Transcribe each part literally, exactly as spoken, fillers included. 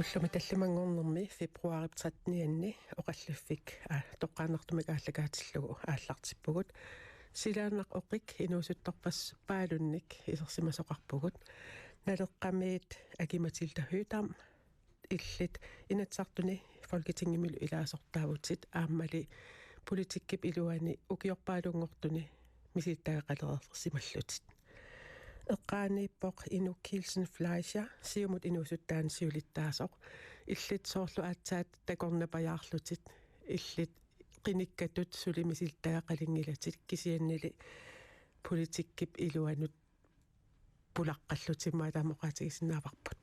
Ullumi tallimanngornermi februaarip trettenianni oqalliffik, aa, toqqaannartumik aallakaatillugu aallartippugut. Silaannaq oqik inuusuttorpassuarnik isersimasoqarpugut. Naleqqamiit Aki-Matilda Høegh-Dam, illit Inatsisartuni Folketingimilu ilaasortaavutit aammali politikkip iluani ukiorpaalunngortuni misilittagaqalereersimallutit. Eqqaaniippoq Inuk Kielsen Fleischer, Siumut inuusuttaani siulittaasoq. Illit soorlu aatsaat takornapajaarlutit, illit qinikkatut suli misilittagaqalinngilatit, kisiannili politikkip iluanut pulaqqallutit, immaqa taama oqaatigisinnaavarput.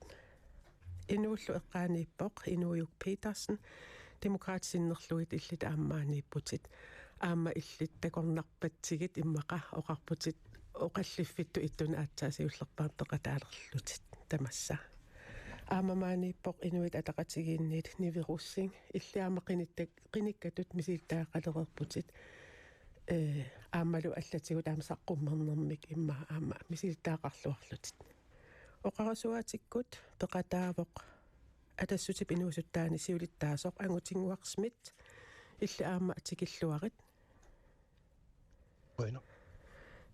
Inuullu eqqaaniippoq Inuujuk Petersen, Demokraatit sinnerlugit, illit aamma maaniipputit. Aamma illit takornarpatsigit immaqa oqarputit oqalliffittut ittunik aatsaat siullerpaamik peqataalerlutit tamassa. Aamma maaniippoq Inuit Ataqatigiinniit Nivi Rosing, illit aamma qinitta-, qinikkatut misilittagaqalereerputit. Ee, aammalu allatigut aamma saqqummernermik immaqa aamma misilittagaqarluarlutit. Oqarasuaatikkut peqataavoq Atassutip inuusuttaani siulittaasoq Angutinnguaq Schmidt, illit aamma tikilluarit. Qujanaq.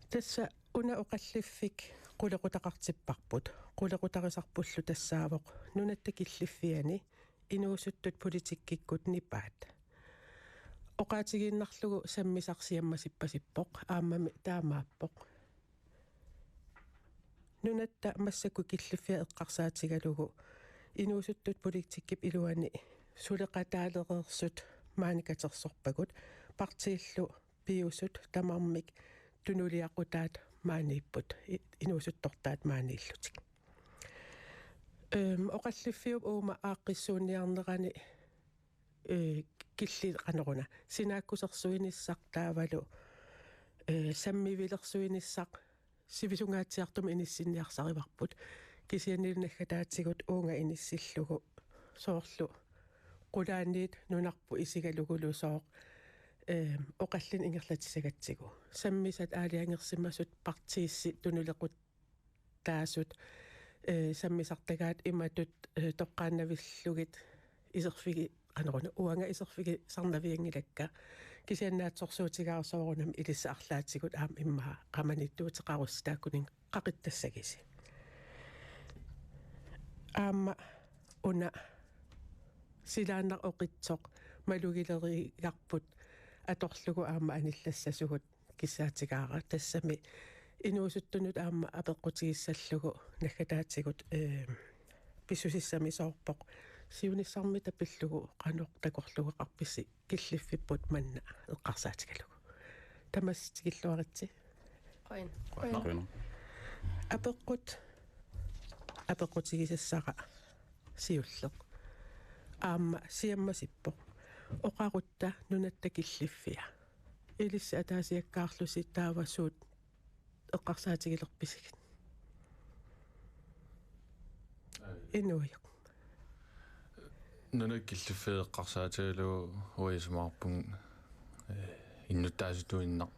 Tassa una oqalliffik qulequtaqartipparput. Qulequtarisarpullu tassaavoq Nunatta Killiffiani inuusuttut politikkikkut nipaat. Oqaatigiinnarlugu sammisaq siammasippasippoq, aammami taamaappoq. Nunatta massakkut killiffia eqqarsaatigalugu inuusuttut politikkip iluani suleqataalereersut maani katersorpagut, partiillu piusut tamarmik tunuliaqutaat maaniipput, i-, inuusuttortaat maaniillutik. Øhm, oqalliffiup uuma aaqqissuunniarnerani, øh, killi-, qanoruna, sinaakkusersuinissaq taavalu, øh, sammivilersuinissaq sivisungaatsiartumik inissinniarsarivarput. Kisiannili naggataatigut uunga inissillugu soorlu qulaaniit nunarput isigalugulu sooq, øh, oqallinneq ingerlatissagatsigu. Sammisat aalajangersimasut partiissi tunulequt- taasut, øh, sammisartagaat imatut, øh, toqqaannavillugit iserfigi-, qanoruna, uanga iserfigisarnavianngilakka. Kisianni naatsorsuutigaara soorunami ilissi arlaatigut aamma immaqa qamaniittuuteqarussi taakkuninnga qaqittassagisi. Aamma una silaannaq oqitsoq malugileriigarput atorlugu aamma anillassasugut kissaatigaara, tassami inuusuttunut aamma apeqqutigissallugu naggataatigut, øh, pissusissami soorpoq siunissarmita pillugu qanoq takorluugeqarpisi killiffipput manna eqqarsaatigalugu. Tamassi tikilluaritsi. Qujan. Qujan. Apeqqut, apeqqutigisassara siulleq. Aamma siammasippoq. Oqarutta Nunatta Killiffia. Ilissi ataasiakkaarlusi taava suut eqqarsaatigilerpisigit? Inuujuk. Nunatta Killiffia eqqarsaatigalugu uanga isumaqarpunga, øh, innuttaasutuinnaq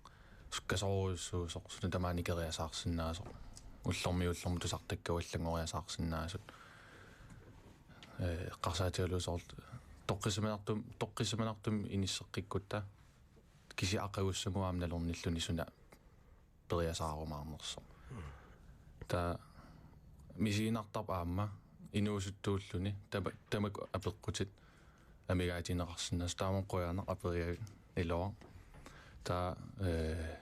sukkasoorujussuusoq, suna tamaani keriasaarsinnaasoq. Ullormiit ullormut tusartakkagut allanngoriasaarsinnaasut. Øh, eqqarsaatigalugu soorlu toqqissisimanartum-, toqqissisimanartumik inisseqqikkutta kisianni aqagussamut aamma nalornilluni suna periasaarumaarnersoq. Taava misiginartarpoq aamma inuusuttuulluni tama-, tamakku apeqqutit amigaatigineqarsinnaasut, taama qujanaq aperigalugu iluaq. Taava, øh,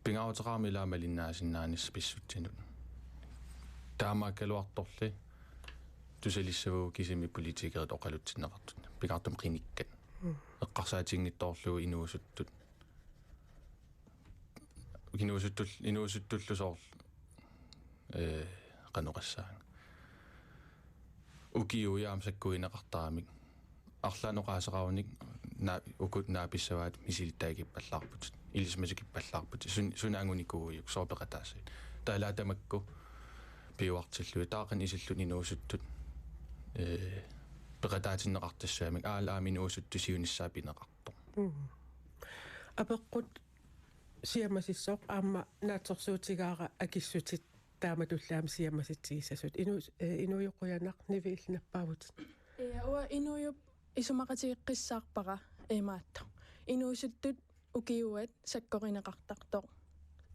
pingaaruteqarami ilaa malinnaasinnaanissaq pissutsinut. Taamaakkaluartorli tusalissavugut kisimik politikerit oqalutsinneqartut. Pingaartumik qinikkat. Mm. Eqqarsaatiginngitsoorlugu inuusuttut. Inuusuttul-, inuusuttullu soorlu, øh, qanoq oqassaanga. Ukiuiaam sakkuineqartaramik. Arlaannik oqaaseqarunik naa-, uku naapissavaat misilittagikippallaarputit. Ilisimatikippallaarputit. Sun-, suna angunikuujuk, sooq peqataassagitit. Taava ilaa tamakku piuartillugit. Taava qanoq isillutit inuusuttut, øh, peqataatinneqartassagamik. Aamma aamma inuusuttut siunissaa pineqartoq. Mm. Apeqqut siammasissoq aamma naatsorsuutigaara akissutit taamatullu aamma siammasitsigissasut. Inu-, eh, Inuujup qujanaq, Nivi, illit nappaavutit. Ja, uanga Inuujup isumaqatigeqqissaarpara imaattoq. Inuusuttut ukiuat sakkorineqartartoq.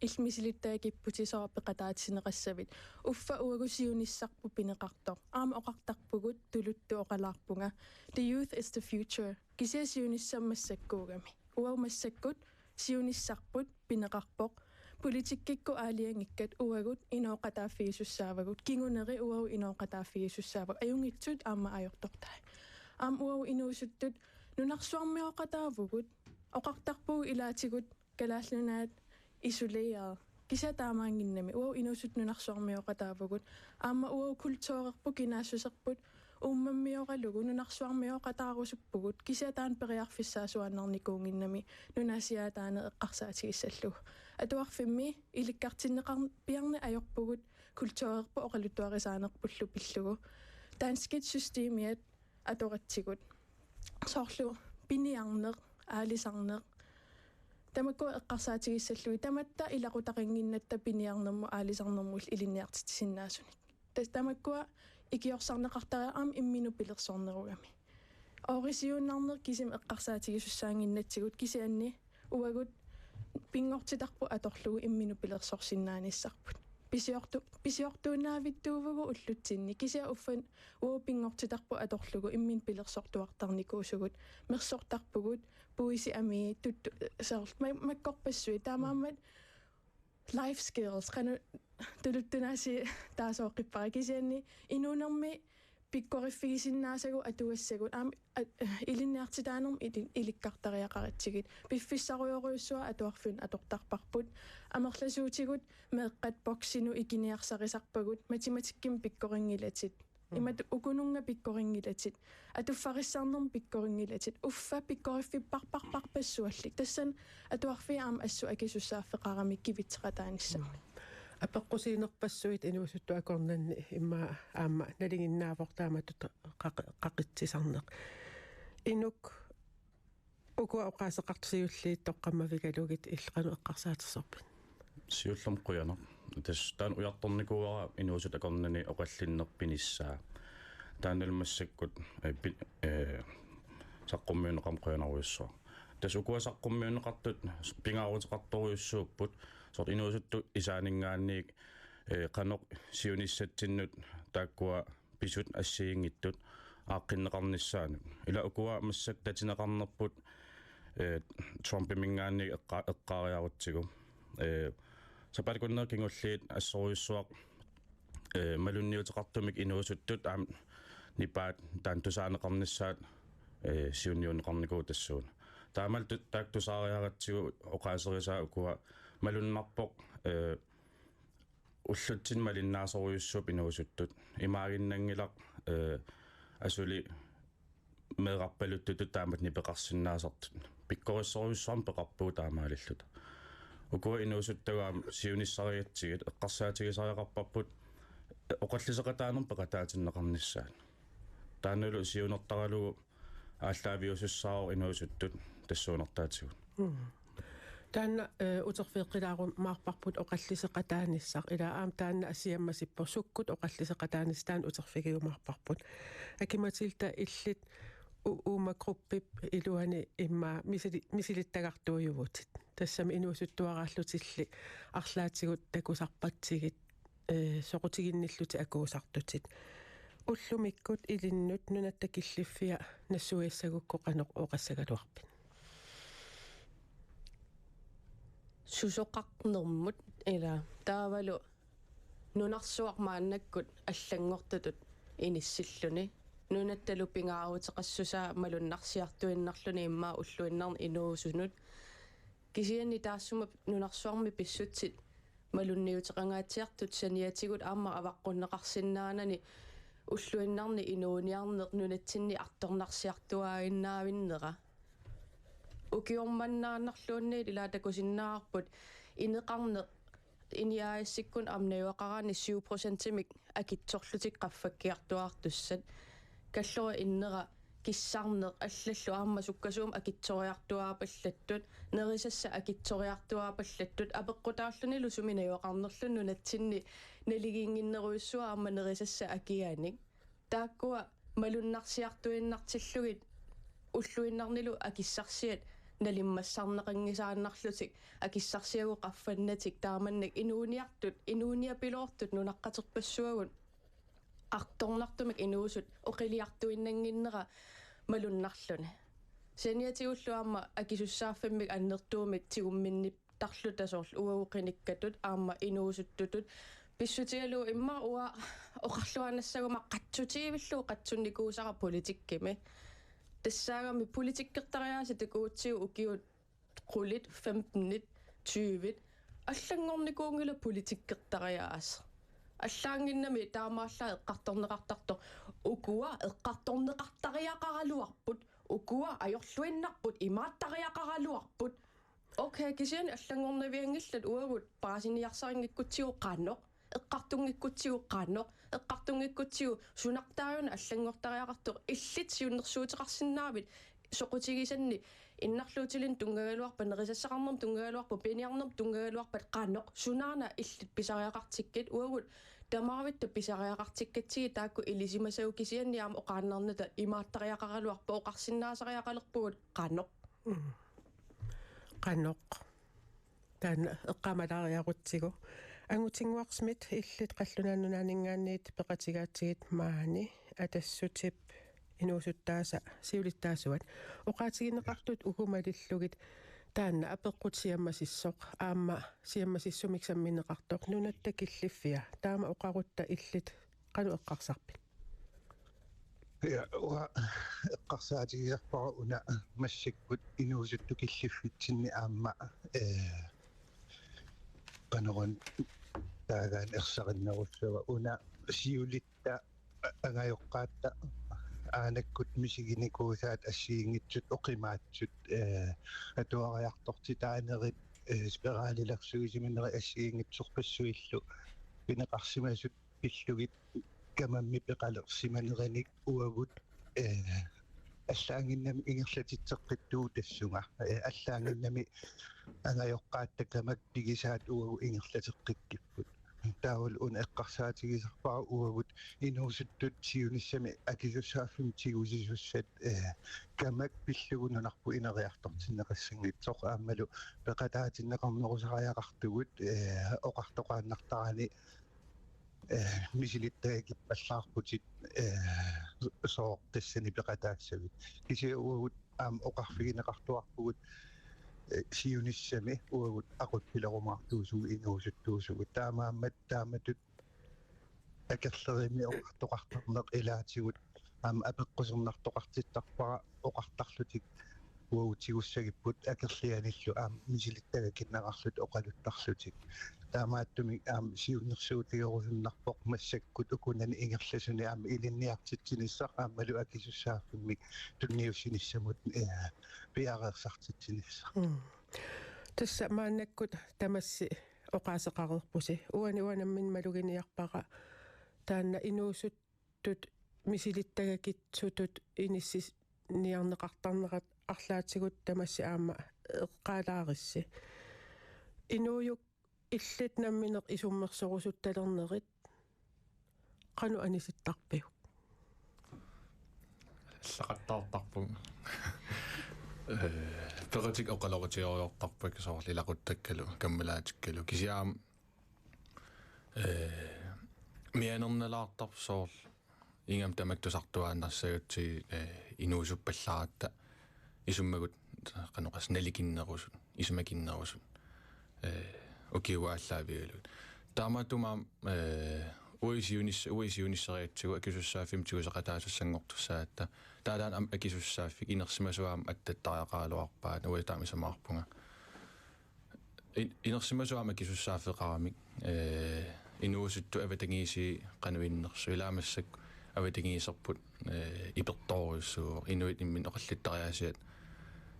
Illit misilittagipputit soorlu peqataatinneqassavit. Uffa uagut siunissarput pineqartoq. Aamma oqartarpugut tuluttut oqalaarpunga: "The youth is the future." Kisianni siunissaq massakkuugami. Uagut massakkut siunissarput pineqarpoq. Politikkikkut aalajangiikkat uagut inooqataaffigisussaavagut. Kinguneri uagut inooqataaffigisussaavagut. Ajunngitsut aamma ajortortai. Aamma uagut inuusuttut nunarsuarmioqataavugut. Oqartarpugut ilaatigut Kalaallit Nunaat isoleret. Kisianni taamaannginnami. Uagut inuusuttut nunarsuarmioqataavugut. Aamma uagut kulturerput, kinaassuserput uummammioralugu nunarsuarmioqataarusuppugut. Kisianni taanna periarfissaasuaannarnikuunnginnami nunasiaataaneq eqqarsaatigissallugu. Atuarfimmi ilikkartinneqar-, piarneq ajorpugut kulturerput oqaluttuarisaanerpullu pillugu. Danskit systemiat atoratsigut. Soorlu piniarneq, aalisarneq. Tamakkua eqqarsaatigissallugit tamatta ilaqutarinnginnatta piniarnermut aalisarnermullu ilinniartitsisinnaasunik. Tassa tamakkua ikiorsarneqartariaqarami imminut pilersornerugami. Oorisiuinnarneq kisimi eqqarsaatigisussaannginnatsigu, kisianni uagut pinngortitarput atorlugu imminut pilersorsinnaanissarput. Pisiortu-, pisiortuinnaavittuuvugut ullutsinni, kisianni uffa uagut pinngortitarput atorlugu imminut pilersortuartarnikuusugut, mersortarpugut, puisi amii, tuttu, soorlu, ma-, makkorpassuit, taamaammat life skills, qanoq tuluttunaasi taasooqqippara, kisianni inuunermi pikkoriffigisinnaasagut atugassagut, aamma, a-, ilinniartitaanermut ili-, ilikkartariaqaratsigit. Piffissarujorujussuaq atuarfinnut atortarparput. Amerlasuutigut meeqqat boksinut ikiniarsarisarpagut, matematikkimi pikkorinngilatit. Mm. Imatut ukununnga pikkorinngilatit. Atuffarissarnermut pikkorinngilatit. Uffa pikkoriffippassuarpassuallik. Tassani atuarfiit aamma assut akisussaaffeqaramik kivitseqataanissamik. Mm. Apeqqusiinerpassuit inuusuttut akornanni immaqa aamma nalinginnaavoq taamatut qaq-, qaqitsisarneq. Inuk, ukua oqaaseqartut siulliit toqqammavigalugit illit qanoq eqqarsaatersorpit? Siullermik qujanaq. Tassa taanna ujartornikuuara inuusuttut akornanni oqallinneq pinissaa. Taannalu massakkut, eh, pi-, eh, saqqummiunneqarmat qujanarujussuaq. Tassa ukua saqqummiunneqartut pingaaruteqartorujussuupput, soorlu inuusuttut isaaninngaanniit, eh, qanoq siunissatsinnut taakkua pisut assigiinngitsut aaqqinneqarnissaannut. Ila ukua massakkut tatineqarnerput, eh, Trumpiminngaanniit eqqa-, eqqaariarutsigu. Eh, sapaatip akunneri kingulliit assorujussuaq, eh, malunniuteqartumik inuusuttut aamma nipaat taanna tusaaneqarnissaat, eh, siunniunneqarnikuuvoq tassuuna. Taamalu tu-, taakku tusaariaratsigu oqaaserisaa ukua malunnarpoq, eh, ullutsinni malinnaasorujussuupput inuusuttut. Imaaginnanngilaq, eh, asuli meerarpaluttutut taamatut nipeqarsinnaasartut. Pikkorissorujussuarmik peqarpugut taamaalilluta. Ukua inuusuttut aamma siunissarigatsigit eqqarsaatigisariaqarparput oqalliseqataanermut peqataatinneqarnissaat. Taannalu siunertaralugu aallaaviusussaavoq inuusuttut tassuunartaatigut. Mm. Taanna, eh, uterfigeqqilaarumaarparput oqalliseqataanissaq. Ila aamma taanna siammasippoq, sukkut oqalliseqataanissaq, taanna uterfigiumaarparput. Aki-Matilda, illit u-, uuma gruppip iluani immaqa misili-, misilittagartuujuvutit. Tassami inuusuttuaraallutilli arlaatigut takusarpatsigit, eh, soqutiginnillutit akuusartutit. Ullumikkut ilinnut nunatta killiffia nassuiassagukku qanoq oqassagaluarpit? Susoqarnermut ila taavalu nunarsuaq maannakkut allanngortutut inissilluni. Nunattalu pingaaruteqassusaa malunnarsiartuinnarluni immaqa ulluinnarni inuusunut. Kisianni taassuma nunarsuarmi pissutsit malunniuteqangaatsiartut saniatigut aamma avaqqunneqarsinnaanani ulluinnarni inuuniarneq nunatsinni artornarsiartuaaginnaavinnera. Ukiormannaannarluunniit ila takusinnaavarput ineqarneq iniaasikkut aamma najugaqaraanni syv procentimik akitsorlutik qaffakkiartuaartussat. Kallora innera kissarneq allallu aamma sukkasuumik akitsoriartuaapallattut, nerisassat akitsoriartuaapallattut, apeqqutaallunilu sumi najugaqarnerluni nunatsinni naligiinnginnerujussuaq aamma nerisassat akiaanik. Taakkua malunnarsiartuinnartillugit ulluinnarnilu akissarsiat nalimmassarneqanngisaannarlutik, akissarsiagut qaffannatik, taamannak inuuniartut, inuuniapiloortut nunaqqaterpassuagut artornartumik inuusut oqiliartuinnannginnera malunnarluni. Saniatigullu aamma akisussaaffimmik annertuumik tigumminnittarluta soorlu uagut qinikkatut aamma inuusuttutut pissutigalugu immaqa uanga oqarluaannassaguma qatsutiivillugu qatsunnikuusara politikkimi. Tassaagami politikkertariaasat takugutsigu ukiut qulit femtenit tyvit allanngornikuunngilaq politikkertariaaseq. Allaannginnami taamaallaat eqqartorneqartartoq, ukua eqqartorneqartariaqaraluarput, ukua ajorluinnarput imaattariaqaraluarput. Okay, kisianni allanngornavianngillat uagut paasiniarsarinngikkutsigu qanoq, eqqartunngikkutsigu qanoq, eqqartunngikkutsigu sunartaajuna allanngortariaqartoq, illit siunnersuuteqarsinnaavit soqutigisanni innarluutilinnut tunngagaluarpat, nerisassaqarnermut tunngagaluarpat, piniarnermut tunngagaluarpat qanoq, sunaana illit pisariaqartikkit, uagut tamaavitta pisariaqartikkatsigit taakku ilisimasagut, kisianni aamma oqaannarnata imaattariaqaraluarpat, oqarsinnaasariaqalerpugut qanoq. Mm. Qanoq. Taanna eqqaamalaariarutsigu. Angutinnguaq Schmidt, illit Qallunaat Nunaanninngaanniit peqatigaatsigit maani Atassutip inuusuttaasa siulittaasuat. Oqaatigineqartut uku malillugit taanna apeqqut siammasissoq, aamma siammasissumik sammineqartoq nunatta killiffia. Taama oqarutta illit qanoq eqqarsarpit? Ja, uanga eqqarsaatigisarpara una massakkut inuusuttut killiffitsinni aamma, eh, Paneruan taagaanni ersarinnerussava una siulitta a-, angajoqqaatta aanakkut misiginikuusaat assigiinngitsut oqimaatsut, eh, atuariartortitaanerit, eh, spiralilersuisimanerit assigiinngitsorpassuillu pineqarsimasut pillugit kamammi peqalersimanerinik uagut, eh, allaanginnami ingerlatitseqqittugut tassunga. Eh, allaanginnami angajoqqaatta kamak pigisaat uagut ingerlateqqikkipput. Taavalu una eqqarsaatigisarpara uagut inuusuttut siunissami akisussaaffimmik tigusisussat, eh, kamak pillugu nunarput ineriartortinneqassanngitsoq aammalu peqataatinneqarnerusariaqartugut, eh, oqartoqaannartarani, eh, misilittagakippallaarputit, eh, sooq tassani peqataassavit. Kisianni uagut aamma oqarfigineqartuarpugut, eh, siunissami uagut aqutsilerumaartuusugut inuusuttuusugut. Taamaammat taamatut akerlerimi oqartoqartarneq ilaatigut aamma apeqqusernartoqartittarpara oqartarlutik uagut tigussagipput akerlianillu aamma misilittagakinneqarlutik oqaluttarlutik. Taamaattumik aamma siunnersuutigerusunnarpoq massakkut ukunani ingerlasuni aamma ilinniartitsinissaq aammalu akisussaaffimmik tunniussinissamut, eh, piareersartitsinissaq. Mm. Tassa maannakkut tamassi oqaaseqareerpusi. Uani uanga nammineq maluginiarpara taanna inuusuttut misilittagakitsutut inissiniarneqartarnerat arlaatigut tamassi aamma eqqaalaarissi. Inuujuk illit nammineq isummersorusuttalernerit qanoq anisittarpiuk? Allaqattaartarpunga. Eh, peqatigut oqaloqatigerujoortarpakka soorlu ilaquttakkalu, kammalaatikkalu. Kisianni aamma, eh, mianernalaartarpoq soorlu ingammik tamakku tusartuaannarsagatsigit, eh, inuusuppallaaratta isummagut qanoq oqassaanga nalikinnerusut, isumakinnerusut. Eh, ukiuaallaavigalugit. Taamaattumik aamma, eh, uagut siunis-, uagut siunissarigatsigu akisussaaffimmik tiguseqataasassanngortussaagatta. Taavalu aamma akisussaaffik inersimasoq aamma attattariaqaraluarpaat, uanga taama isumaqarpunga. In-, inersimasoq aamma akisussaaffeqaramik, eh, inuusuttut avatangiisii qanoq innersut, ilaa massakkut avatangiiserput, eh, ipertoorujussuuvoq, inuit imminnut oqallittariaasiat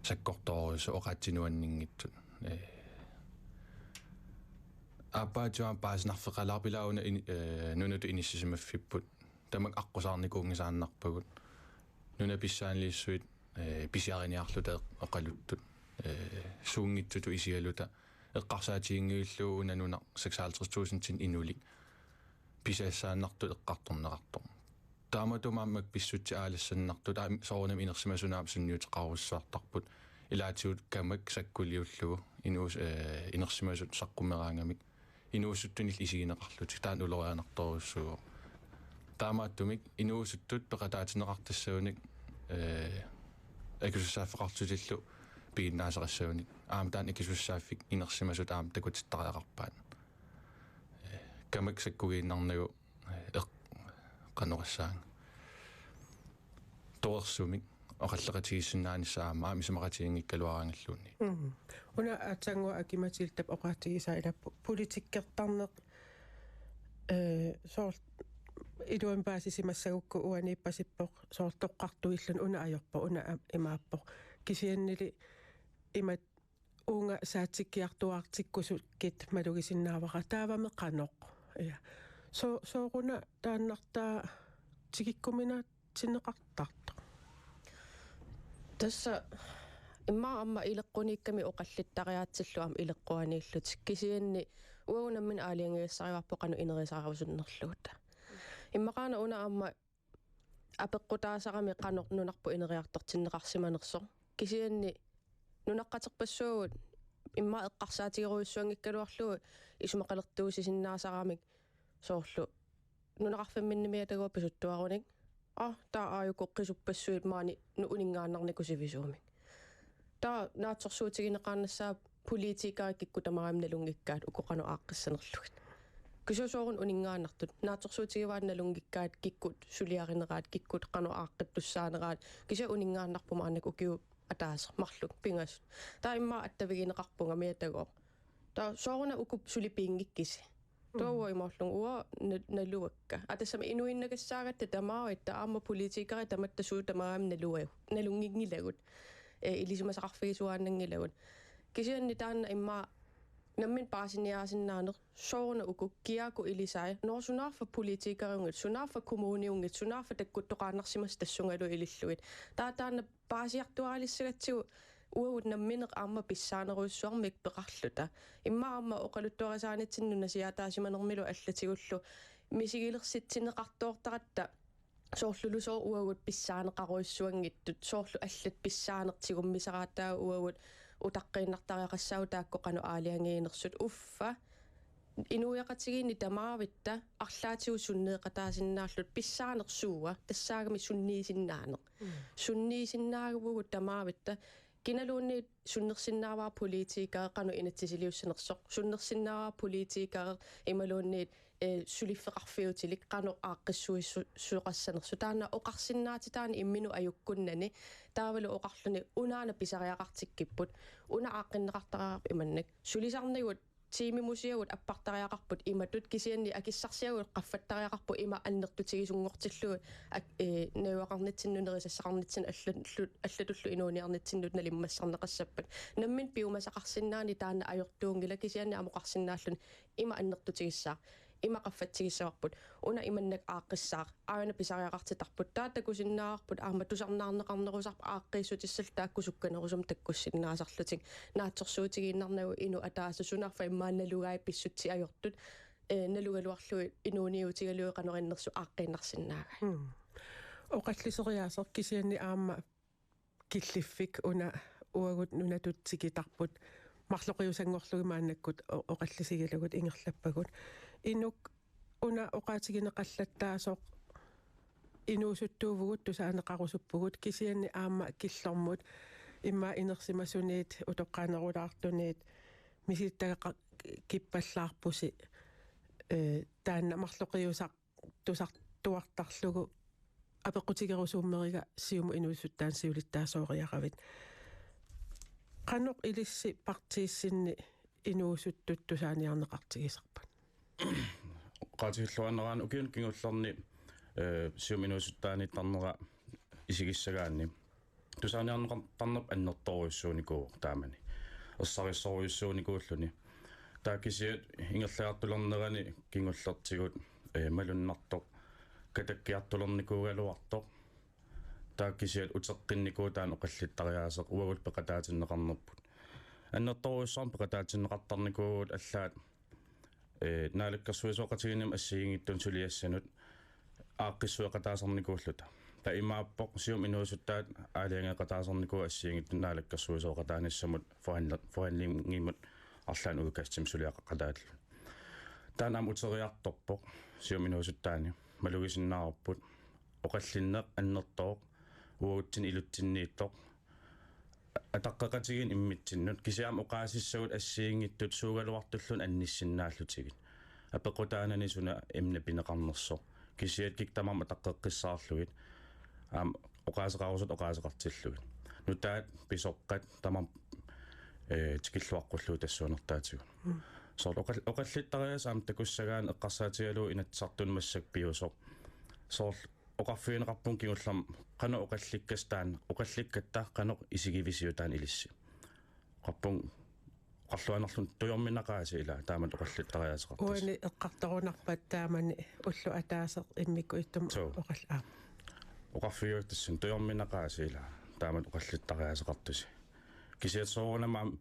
sakkortoorujussuuvoq oqaatsit nuanninngitsut. Eh, aappaatsigut aamma paasinarfeqalaarpoq, ilaa una in-, eh, nunatut inissisimaffipput. Tamakku aqqusaarnikuunngisaannarpagut. nunap pissaanilissuit, eh, pisiariniarluta oqaluttut, eh, suunngitsutut isigaluta eqqarsaatiginngillugu una nunaq seksoghalvtreds tusind inulik pisaassaannartut eqqartorneqartoq. Taamaattumik aamma pissutsit aalassannartut aamma soorunami inersimasunut aamma sunniuteqarujussuartarput. Ilaatigut kamak sakkuliullugu inuus-, eh, inersimasut saqqummeraangamik inuusuttunillu isigineqarlutik, taanna ulorianartorujussuuvoq. Taamaattumik inuusuttut peqataatinneqartassagunik, eh, akisussaaffeqarlutillu piginnaasaqassagunik. Aamma taanna akisussaaffik inersimasut aamma takutittariaqarpaat. Eh, kamak sakkugiinnarnagu, eh, eq-, qanoq oqassaanga. Torersumik oqalleqatigiissinnaanissaa aamma, aamma isumaqatiginngikkaluaraangalluunniit. Mm. Una aatsaannguaq Aki-Matildap oqaatigisaa ila po-, politikkertarneq, eh, soorl-, iluamik paasisimassagukku uaniippasippoq, soorlu toqqartuilluni una ajorpoq, una am-, imaappoq. Kisiannili imat uunga saatsikkiartuaartikkusukkit malugisinnaavara, taavami qanoq. Ja. So-, sooruna taannartaa tikikkuminaatsinneqartartoq? Tassa immaqa aamma ileqquniikkami oqallittariaatsillugu aamma ileqquaniillutik. Kisianni uagut nammineq aalajangigassarivarput qanoq ineriartornerusunnerluta. Immaqaana una aamma apeqqutaasarami qanoq nunarput ineriartortinneqarsimanersoq. Kisianni nunaqqaterpassuagut immaqa eqqarsaatigerujussuanngikkaluarlugu isumaqalertuusisinnaasaramik soorlu nunaqarfimminni miataguaq pisuttuarunik. Aa, taava aajuku qisuppassuit maani nu-, uninngaannarnikut sivisuumik. Taava naatsorsuutigineqaannassaaq politikerit kikkut tamarmik nalunngikkaat uku qanoq aaqqissanerlugit. Kisianni sooruna uninngaannartut. Naatsorsuutigivaat nalunngikkaat kikkut suliarineraat, kikkut qanoq aaqqittussaaneraat. Kisianni uninngaannarpoq maannakkut ukiut ataaseq marluk pingasut. Taava immaqa attavigineqarpunga miatagooq. Taava sooruna uku suli piinngikkisi. Taava imaallunga uanga na-, naluakka. Aa, tassami inuinnagassaagatta tamavitta aamma politikerit tamatta suut tamarmik nalua-, nalunnginngilagut. Eh, ilisimasaqarfigisuaannanngilagut. Kisianni taanna immaqa nammineq paasiniaasinnaaneq sooruna uku kiaku ilisai. Nå, sunaaffa politikeriunngitsut, sunaaffa kommuniunngitsut, sunaaffa takkuttoqaannarsimasut tassungalu ilillugit. Taava taanna paasiartuaalissagatsigu uagut nammineq aamma pissaanerujussuarmik peqarluta. Immaqa aamma oqaluttuarisaanitsinnut nunasiaataasimanermilu allatigullu misigilersitsineqartoortaratta soorlulusooq uagut pissaaneqarujussuanngitsut, soorlu allat pissaaneq tigummisaraat, taava uagut utaqqiinnartariaqassaagut taakku qanoq aalajangiinersut, uffa inuiaqatigiinni tamavitta arlaatigut sunneeqataasinnaallugit pissaaneq suua, tassaagami sunniisinnaaneq. Mm. Sunniisinnaavugut tamavitta, kinaluunniit sunnersinnaavara politiker qanoq inatsisiliussanersoq, sunnersinnaavara politiker imaluunniit, eh, suliffeqarfiutilik qanoq aaqqissuissu-, -soqassanersoq. Taanna oqarsinnaatitaaneq imminut ajukkunnani, taavalu oqarluni unaana pisariaqartikkipput, una aaqqinneqartariaqarpoq imannak. Sulisarnigut tiimimusiagut appartariaqarput imatut, kisianni akissarsiagut qaffattariaqarput ima annertutigisunngortillugu ak-, eh, najugaqarnitsinnut, nerisassaqarnitsinnut, allatullu, allatullu inuuniarnitsinnut nalimmassarneqassappat. Nammineq piumasaqarsinnaaneq taanna ajortuunngilaq, kisianni aamma oqarsinnaalluni ima annertutigissaaq, ima qaffatsigissavarput, una imannak aaqqissaaq, aajuna pisariaqartitarput, taava takusinnaavarput aamma tusarnaarneqarnerusarput aaqqiissutissallu taakku sukkanerusumik takkussinnaasarlutik, naatsorsuutigiinnarnagu inuk ataaseq, sunaaffa immaqa nalugai pissutsit ajortut, eh, nalugaluarlugit inuuniutigalugit qanoq innersut aaqqiinnarsinnaagai. Mm. Oqalliseriaaseq kisianni aamma killiffik una uagut nunatut tikitarput marloqiusanngorlugit maannakkut o-, oqallisigilagut ingerlappagut. Inuk una oqaatigineqallattaasoq inuusuttuuvugut, tusaaneqarusuppugut, kisianni aamma killormut immaqa inersimasuniit utoqqaanerulaartuniit misilittagaqarpasippallaarpusi, eh, taanna marloqiusaq tusartuartarlugu apeqqutigerusuummeriga Siumup inuusuttaani siulittaasooriaravit. Qanoq ilissi partiissinni inuusuttut tusaaniarneqartigisarpat? Oqaatigilluaannaraanni ukiuni kingullerni, eh, Siumup inuusuttaaniittarnera isigissagaanni tusaaniarneqartarneq annertoorujussuunikuuvoq taamani. Ersarissorujussuunikuulluni. Taava kisiat ingerlagartulernerani kingullertigut, eh, malunnartoq katakkiartulernikuugaluartoq. Taava kisiat uteqqinnikuuvoq taanna oqallittariaaseq uagut peqataatinneqarnerput. Annertoorujussuarmik peqataatinneqartarnikuuvugut allaat, ee, naalakkersuisooqatigiinnimut assigiinngitsunut suliassanut aaqqissueqataasarnikuulluta. Taava imaappoq Siumup inuusuttaat aalajangeeqataasarnikuuvoq assigiinngitsunut naalakkersuisooqataanissamut forhandler-, forhandlingimut arlaannik udkastimik suliaqaqataallutik. Taanna aamma uteriartorpoq Siumup inuusuttaani, malugisinnaavarput oqallinneq annertooq uagutsinnut ilutsinniittoq ataqqeqatigiinneq immitsinnut, kisianni aamma oqaasissavut assigiinngitsut suugaluartulluunniit annissinnaallutigit. Apeqqutaanani suna emne pineqarnersoq. Kisiat kikkut tamarmik ataqqeqqissaarlugit. Aamma oqaaseqarusuttut oqaaseqartillugit. Nutaat pisoqqat tamarmik, ee, tikilluaqqullugu tassuunertaatigut. Mm. Soorlu oqal-, oqallittariaaseq aamma takussagaanni eqqarsaatigalugu Inatsisartuni massakkut piusoq. Soorlu oqarfigineqarpunga kingullermik qanoq oqallikkatta taanna, oqallikkatta qanoq isigivisiuk taanna ilissi. Oqarpunga oqarluinnarlunga tujorminaqaasi ilaa taamatut oqallittariaaseqartusi. Uani eqqartorunarpat taamani ulloq ataaseq immikkut ittumik. Suu. Oqal-, aa. Oqarfigiuakkatsinni tujorminaqaasi ilaa taamatut oqallittariaaseqartusi. Kisianni soorunami aamma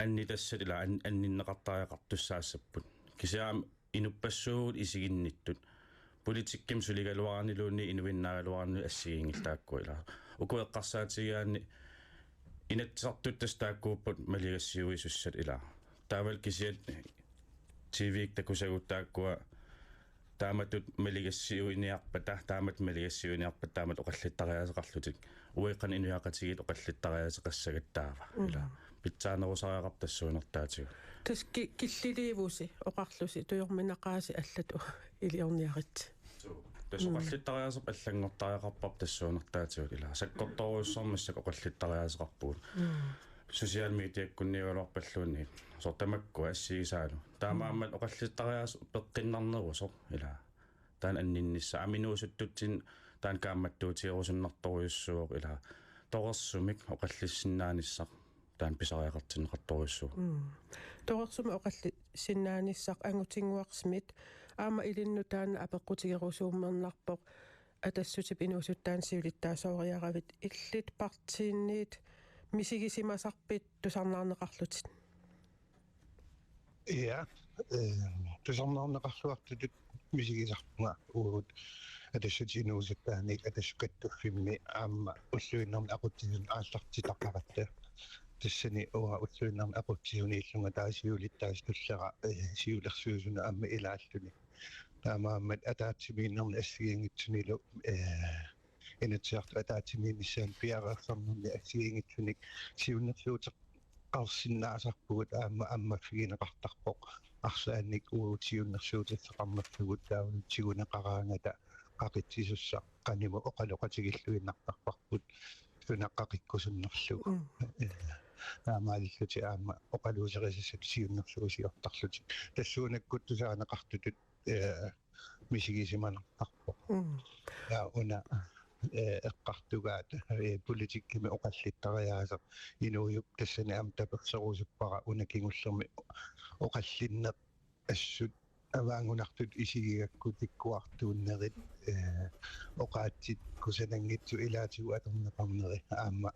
annitassat ilaa an-, anninneqartariaqartussaassapput. Kisianni aamma inuppassuugut isiginnittut. Politikkimik suligaluaruniluunniit inuinnaagaluaruniluunniit assigiinngillat taakkua ilaa. Uku eqqarsaatigigaanni Inatsisartut tassa taakkuupput maligassiuisussat ilaa. Taavalu kisiat T V-kkut takusagut taakkua taamatut maligassiuiniarpata, taamatut maligassiuiniarpata, taamatut oqallittariaaseqarlutik. Uagut qanoq inuiaqatigiit oqallittariaaseqassagatta taava. Mm. Ilaa. Pitsaanerusariaqarpoq tassuunertaatigut. Tassa ki-, killiliivusi oqarlusi tujorminaqaasi allatut iliorniaritsi. Suu. Tassa Mm. oqallittariaaserput allanngortariaqarparput tassuunertaatigut ilaa. Sakkortoorujussuarmik massakkut oqallittariaaseqarpugut. Mm. Social mediakkunniugaluarpalluunniit. Soorlu tamakkua assigisaalu. Taamaammat oqallittariaaseq peqqinnarnerusoq ilaa. Taanna anninnissaa aamma inuusuttutsinni taanna kaammattuutigerusunnartorujussuuvoq ilaa. Torersumik oqallissinnaanissaq taanna pisariaqartinneqartorujussuuvoq. Mm. Torersumik oqallissinnaanissaq Angutinnguaq Schmidt aamma ilinnut taanna apeqqutigerusuummernarpoq Atassutip inuusuttaani siulittaasooriaravit, illit partiinit misigisimasarpit tusarnaarneqarlutit? Ja, eh, tusarnaarneqarluartutut misigisarpunga uagut Atassutip inuusuttaani Atassut Kattuffimmi aamma ulluinnarni aqutsisuni aallartitaqaratta. Tassani uanga ulluinnarni aqutsisuniillunga taava siulittaasup tullera, eh, siulersuisunut aamma ilaalluni. Taamaammat ataatsimiinnermi assigiinngitsunilu, eh, Inatsisartut ataatsimiinnissaanut piareersarnermi assigiinngitsunik siunnersuuteqarsinnaasarpugut aamma ammaffigineqartarpoq. Arlaannik uagut siunnersuuteqarnerlugu taavalu tiguneqaraangata qaqitsisussaq qanimut oqaloqatigilluinnartarparput suna qaqikkusunnerlugu. Mm. Eh, taamaalillutik aamma oqaluuserisassat siunnersuusiortarlutik. Tassuunakkut tusaaneqartutut, eh, misigisimanartarpoq. Mm. Ja, una, eh, eqqartugaat, eh, politikkimi oqallittariaaseq inuujup tassani aamma taperserusuppara una kingullermi oqallinneq assut avaanngunartutut isigigakku tikkuartuunnerit, eh, oqaatsit kusananngitsut ilaatigut atorneqarneri aamma,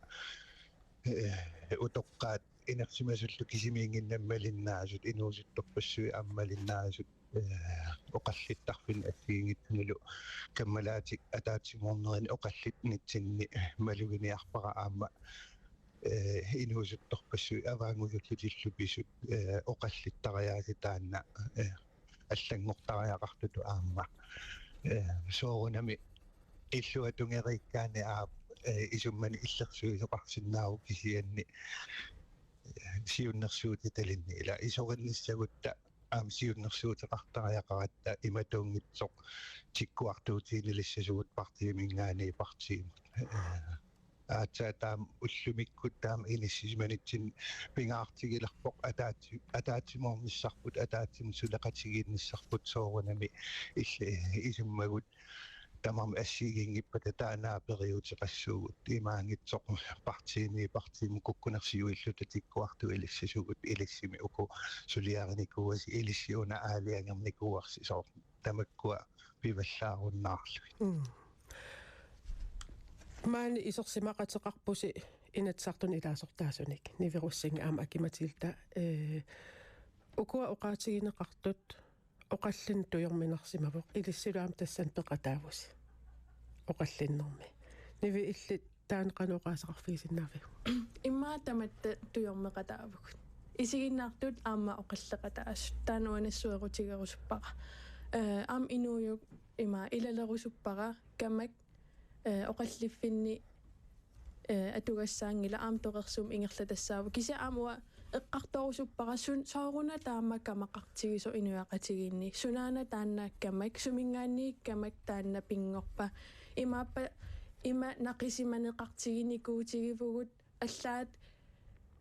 eh, utoqqaat inersimasullu kisimiinnginnamik malinnaasut, inuusuttorpassuit aamma malinnaasut, eh, oqallittarfinni assigiinngitsunilu kammalaatik ataatsimoornerini oqallinnitsinni maluginiarpara aamma, eh, inuusuttorpassuit avaanngusullutillu pisut, eh, oqallittariaaseq taanna, eh, allanngortariaqartutut aamma. Eh, soorunami illuatungeriikkaanni aap, eh, isummani illersuisoqarsinnaavoq kisianni, eh, siunnersuutitalinni ila isorinnissagutta aamma siunnersuuteqartariaqaratta imatuunngitsoq tikkuartuutiinilissasugut partiiminngaanniit partiimut. Eh, aatsaat taama ullumikkut taama inissisimanitsinni pingaartigilerpoq ataatsi-, ataatsimoornissarput, ataatsimut suleqatigiinnissarput soorunami illi-, isummagut tamarmik assigiinngippata taanna periuseqassuugut. Imaanngitsoq partiimi partiimut kukkunersiuilluta tikkuartuut ilissasugut, ilissimi uku suliarinikuuasi, ilissi una aalajangernikuuarsi soorlu. Tamakkua pivallaarunnaarlugit. Mm. Maani isersimaqateqarpusi Inatsisartuni ilaasortaasunik, niverussinnga aamma Aki-Matilda, ee, ukua oqaatigineqartut oqallinneq tujorminarsimavoq, ilissilu aamma tassani peqataavusi oqallinnermi. Nivi, illit taanna qanoq oqaaseqarfigisinnaaviuk? Immaqa tamatta tujormeqataavugut. Isiginnaartut aamma oqalleqataasut. Taanna uanga nassuerutigerusuppara. Ee, aamma inuujuk ima ilalerusuppara, kamak, ee, oqalliffinni, ee, atugassaanngilaq, aamma torersumik ingerlatassaavoq. Kisianni aamma uanga eqqartorusuppara, sun-, sooruna taama kamaqartigisoq inuiaqatigiinni. Sunaana taanna kamak, suminngaanniit kamak taanna pinngorpa. Imaappa, ima naqisimaneqartiginikuutigivugut, allaat,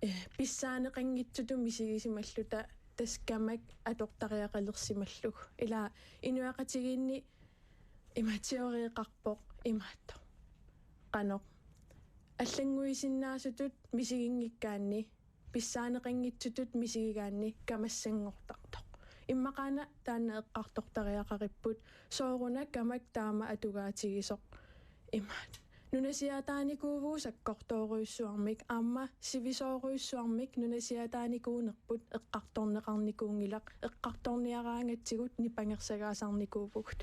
ee, pissaaneqanngitsutut misigisimalluta, tassa kamak atortariaqalersimallugu. Ila inuiaqatigiinni ima teoreeqarpoq imaattoq. Qanoq. Allannguisinnaasutut misiginngikkaanni, pissaaneqanngitsutut misigigaanni kamassanngortartoq. Immaqaana taanna eqqartortariaqaripput, sooruna kamak taama atugaatigisoq. Imaat. Nunasiaataanikuuvugut sakkortoorujussuarmik, aamma sivisoorujussuarmik nunasiaataanikuunerput eqqartorneqarnikuunngilaq, eqqartorniaraangatsigut nipangersagaasarnikuuvugut.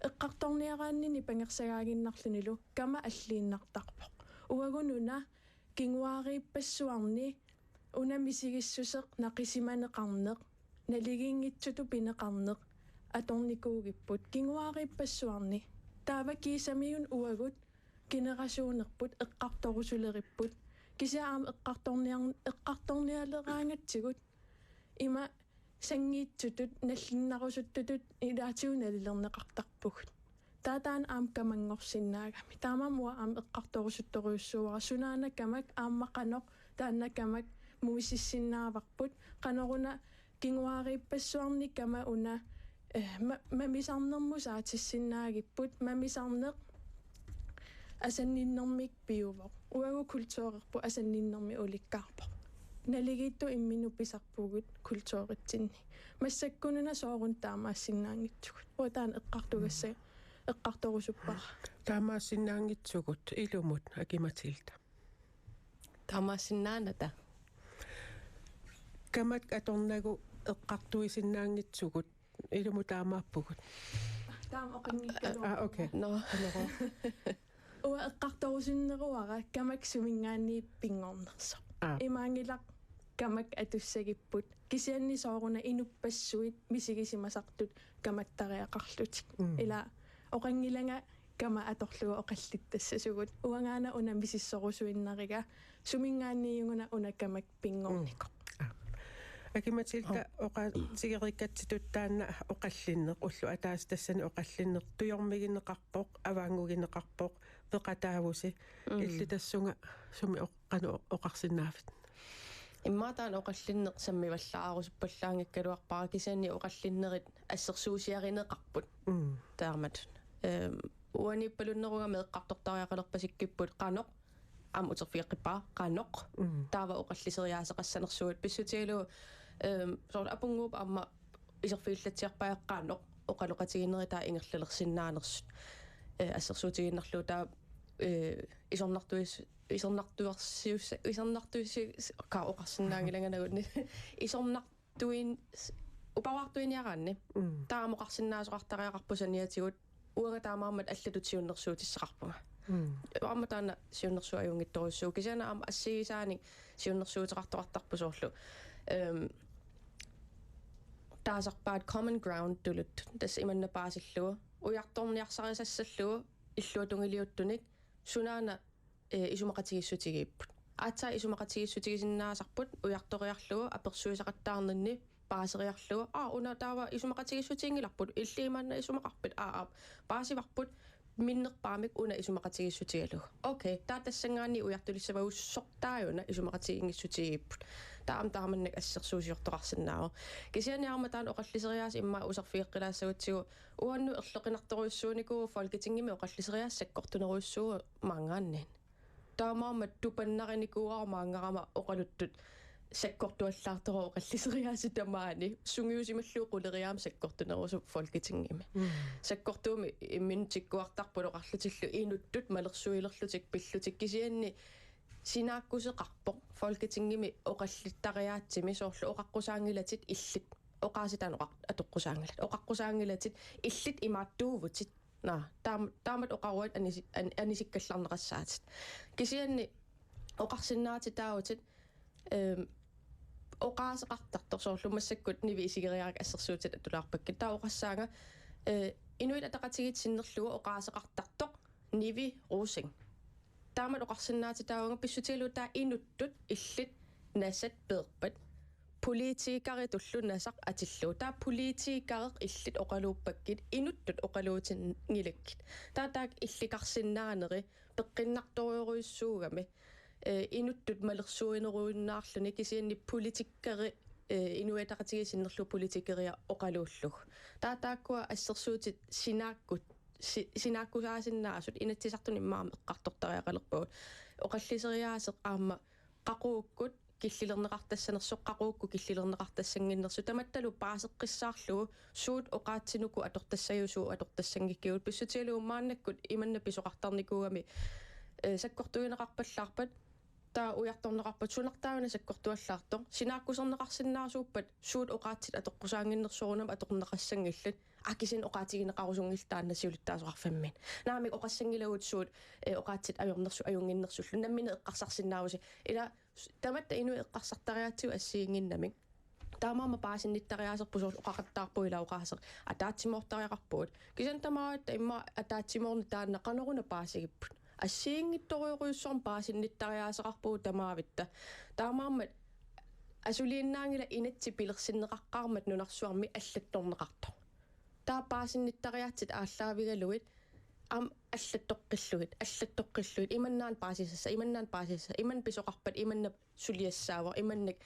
Eqqartorniaraanni nipangersagaaginnarlunilu kamak alliinnartarpoq. Uagut una kinguaariippassuarni una misigissuseq naqisimaneqarneq, naligiinngitsutut pineqarneq atornikuugipput kinguaariippassuarni. Taava kiisamiuna uagut generationerput eqqartorusuleripput. Kisianni aamma eqqartorniar-, eqqartornialeraangatsigut ima sanngiitsutut, nalliinnarusuttutut ilaatigut nalilerneqartarpugut. Taava taanna aamma kamanngorsinnaagami. Taamaammat uanga aamma eqqartorusuttorujussuuara, sunaana kamak aamma qanoq taanna kamak muississinnaavarput, qanoruna kinguaariippassuarni kamak una, eh, ma-, mamisarnermut saatissinnaagipput, mamisarneq asanninnermik piuvoq. Uagut kulturerput asanninnermik ulikkaarpoq. Naligiittut imminnut pisarpugut kulturitsinni. Massakkununa sooruna taamaassinnaanngitsugut. Uanga taanna eqqartugassara, eqqartorusuppara. Taamaassinnaanngitsugut ilumut, Aki-Matilda. Taamaassinnaanata. Kamak atornagu eqqartuisinnaanngitsugut ilumut taamaappugut. Taama oqanngikkaluarpunga. Ah, okay. Nå. Uanga eqqartorusunneruara kamak suminngaanniit pinngornersoq. Aa. Imaanngilaq kamak atussagipput. Kisianni sooruna inuppassuit misigisimasartut kamattariaqarlutik. Mm. Ila oqanngilanga kamak atorlugu oqallittassasugut. Uangaana una misissorusuinnariga, suminngaanniit-una una kamak pinngornikoq. Mm. Aa. Aki-Matilda, oqaatigereerikkatsitut taanna oqallinneq, ulloq ataaseq tassani oqallinneq tujormigineqarpoq, avaanngugineqarpoq, peqataavusi. Mm. Illit tassunga sumi oq-, qanoq oqarsinnaavit? Immaqa taanna oqallinneq sammivallaarusuppallanngikkaluarpara, kisianni oqallinnerit assersuusiarineqarput. Mm. Taamatut. Ehm, uaniippalunnerugami eqqartortariaqalerpasikkipput qanoq, aamma uterfigeqqippara, qanoq. Mm. Taava oqalliseriaaseqassanersugut pissutigalugu, ehm, soorlu Apunnguup aamma iserfigillatsiarpaa qanoq oqaloqatigiinnerit taava ingerlalersinnaanersut. Eh, assersuutigiinnarlugu taava, eh, isornartuis-, isornartuarsius-, isornartuisi-, ka oqarsinnaanngilangagut. Isornartuin-, s-, uparuartuiniaraanni. Mm. Taama oqarsinnaasoqartariaqarpoq saniatigut, uanga taamaammat allatut siunnersuutissaqarpunga. Mm. Aamma taanna siunnersuut ajunngitsorujussuuvoq. Kisianni aamma assigisaanik siunnersuuteqartoqartarpoq soorlu, ehm, taasarpaat common ground tuluttut. Tassa imanna paasillugu, ujartorniarsarisassallugu illuatungiliuttunik, sunaana, eh, isumaqatigiissutigigipput. Aatsaat isumaqatigiissutigisinnaasarput ujartoriarlugu apersuisaqattaarninni, paaseriarlugu: "Aa, una taava isumaqatigiissutiginngilarput, illit imaanna isumaqarpit?" "Aa, aap." Paasivarput minnerpaamik una isumaqatigiissutigalugu. Okay, taava tassanngaanniit ujartulissavagussortaajuna isumaqatigiinngissutigigipput. Taava aamma taamannak assersuusiortoqarsinnaavoq. Kisianni aamma taanna oqalliseriaaseq immaqa uterfigeqqilaassagutsigu, uannut erloqinartorujussuunikuuvoq, Folketingimi oqalliseriaaseq sakkortunerujussuuvoq maanngaanniit. Taamaammat tupannarinikuuara maanngarama oqaluttut sakkortuallaartoq oqalliseriaaseq tamaani, sungiusimallugu quleriaammik sakkortunerusoq Folketingimi. Mm. Sakkortuumik imminut tikkuartarput oqarlutillu inuttut malersuilerlutik pillutik, kisianni sinaakkuseqarpoq Folketingimi oqallittariaatsimi, soorlu oqaqqusaanngilatit illit, oqaaseq taanna oqar-, atoqqusaanngilat. Oqaqqusaanngilatit illit imaattuuvutit. Naa, taam-, taamatut oqaruit anisi-, an-, anisikkallarneqassaatit. Kisianni oqarsinnaatitaavutit, ehm, oqaaseqartartoq, soorlu massakkut Nivi isigeriarakkit assersuutit atulaarpakkit. Taava oqassaanga, eh, Inuit Ataqatigiit sinnerlugu oqaaseqartartoq Nivi Rosing. Taamatut oqarsinnaatitaavunga pissutigalugu taava inuttut illit nasat peerpat politikeritullu nasaq atillugu. Taava politikereq illit oqaluuppakkit, inuttut oqaluutinngilakkit. Taava taakku illikarsinnaaneri peqqinnartorujussuugami, eh, inuttut malersuinerujunnaarluni, kisianni politikeri, eh, Inuit Ataqatigiit sinnerlugu politikeria oqaluullugu. Taava taakkua assersuutit sinaakkut, si-, sinaakkusaasinnaasut Inatsisartuni immaqa aamma eqqartortariaqalerpagut. Oqalliseriaaseq aamma qaqugukkut killilerneqartassanersoq, qaqugukkut killilerneqartassannginnersoq, tamattalu paaseqqissaarlugu suut oqaatsit uku atortassagigut, suut atortassanngikkigut. Pissutigalugu maannakkut imanna pisoqartarnikuugami, eh, sakkortuineqarpallaarpat, taava ujartorneqarpat, sunartaavana sakkortuallaartoq, sinaakkuserneqarsinnaasuuppat suut oqaatsit atoqqusaannginnersut, soorunami atorneqassanngillat. Aa, kisianni oqaatigineqarusunngillat taanna siulittaasoqarfimmiit. Naamik, oqassanngilagut suut, eh, oqaatsit ajornersu-, ajunnginnersullu. Nammineq eqqarsarsinnaavusi. Ila s-, tamatta inuit eqqarsartariaatsigut assigiinnginnamik. Taamaammat paasinnittariaaserput, soorlu oqaqattaarpugut ila oqaaseq ataatsimoortariaqarpugut. Kisianni tamatta immaqa ataatsimoorneq taanna qanoruna paasigipput. Assigiinngitsorujussuarmik paasinnittariaaseqarpugut tamaavitta. Taamaammat asuliinnaanngilaq inatsit pilersinneqaqqaarmata nunarsuarmi allattorneqartoq. Taava paasinnittariaatsit aallaavigalugit aamma allattoqqillugit, allattoqqillugit, imannaana paasisassaq, imannaana paasisassaq, imanna pisoqarpat, imanna suliassaavoq, imannak,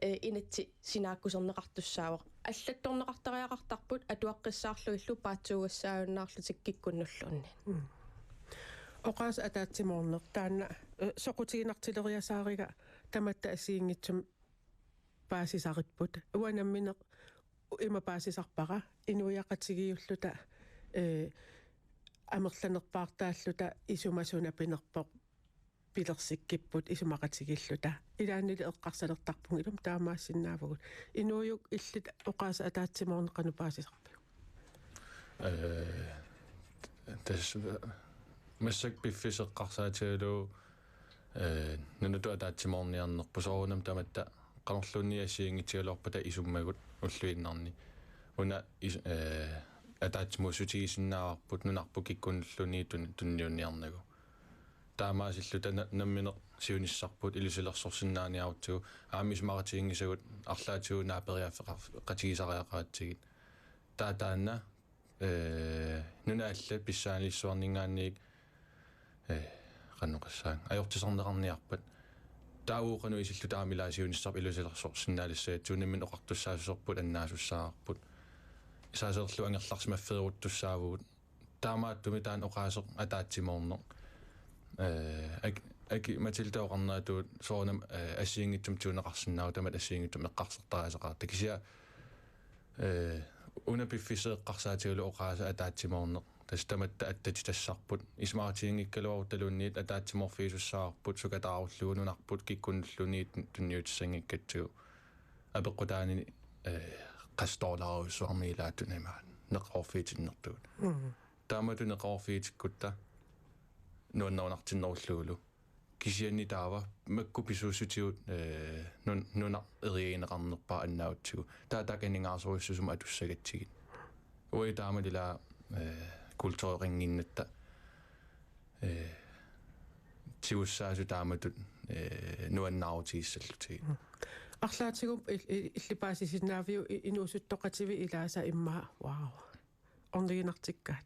eh, inatsit sinaakkuserneqartussaavoq. Allattorneqartariaqartarput, atuaqqissaarlugillu paatsuugassaajunnaarlutik kikkunnulluunniit. Mm. Oqaaseq ataatsimoorneq taanna, eh, soqutiginartileriasaariga tamatta assigiinngitsumik paasisaripput. Uanga nammineq ima paasisarpara, inuiaqatigiilluta, eh, amerlanerpaartaalluta isuma suna pinerpoq pilersikkipput isumaqatigiilluta. Ilaannili eqqarsalertarpunga, ilumut taamaassinnaavugut. Inuujuk, illit oqaaseq ataatsimoorneq qanoq paasisarpiuk? Eh, tassa massakkut piffissaq eqqarsaatigalugu, eh, nunatut ataatsimoorniarnerput, soorunami tamatta qanorluunniit assigiinngitsigaluarpata isummagut ulluinnarni. Una is-, eh, ataatsimuussutigisinnaagaluarput nunarput kikkunnulluunniit tun-, tunniunniarnagu. Taamaasilluta na-, nammineq siunissarput ilusilersorsinnaaniarutsigu, aamma isumaqatiginngisagut arlaatigut naaperiaaffeqar-, -qatigisariaqaratsigit. Taava taanna, eh, nunat allat pissaanilissuarninngaanniit, eh, qanoq oqassaanga, ajortisarneqarniarpat. Taava uagut qanoq isilluta aamma ilaa siunissarput ilusilersorsinnaalissagitsigu, nammineq oqartussaassuserput annaasussaavoq. Saaserlu angerlarsimaffeeruttussaavugut. Taamaattumik taanna oqaaseq ataatsimoorneq. Eh, ak-, aki Matilda oqarneratut soorunami, eh, assigiinngitsumik tiguneqarsinnaavoq, tamatta assigiinngitsumik eqqarsartariaaseqaratta. Kisianni, eh, una piffissaq eqqarsaatigalugu oqaaseq ataatsimoorneq. Tassa tamatta attatitassaarput. Isumaqatiginngikkaluarutaluunniit ataatsimoorfigisussaavarput, sukataarullugu nunarput kikkunnulluunniit tun-, tunniutissanngikkatsigu. Apeqqutaanini, eh, qassit dollarit suarmi ilaatut imaat neqeroorfigitinnertugut. Mm. Taamatut neqeroorfigitikkutta nuannerunartinnerullugulu. Kisianni taava makku pisuussutigut, eh, nun-, nunaq eriagineqarnerpaaq annaagutsigu. Taava taakku aningaasorujussuusumik atussagatsigit. Uagut taamatut ilaa, eh, kultureqannginnatta, eh, tigussaasut taamatut, eh, nuannaarutigissallutigit. Mm. Arlaatigut il-, il-, illit paasisinnaaviuk i-, inuusuttoqativiit ilaasa immaqa, wow. Orniginartikkaat.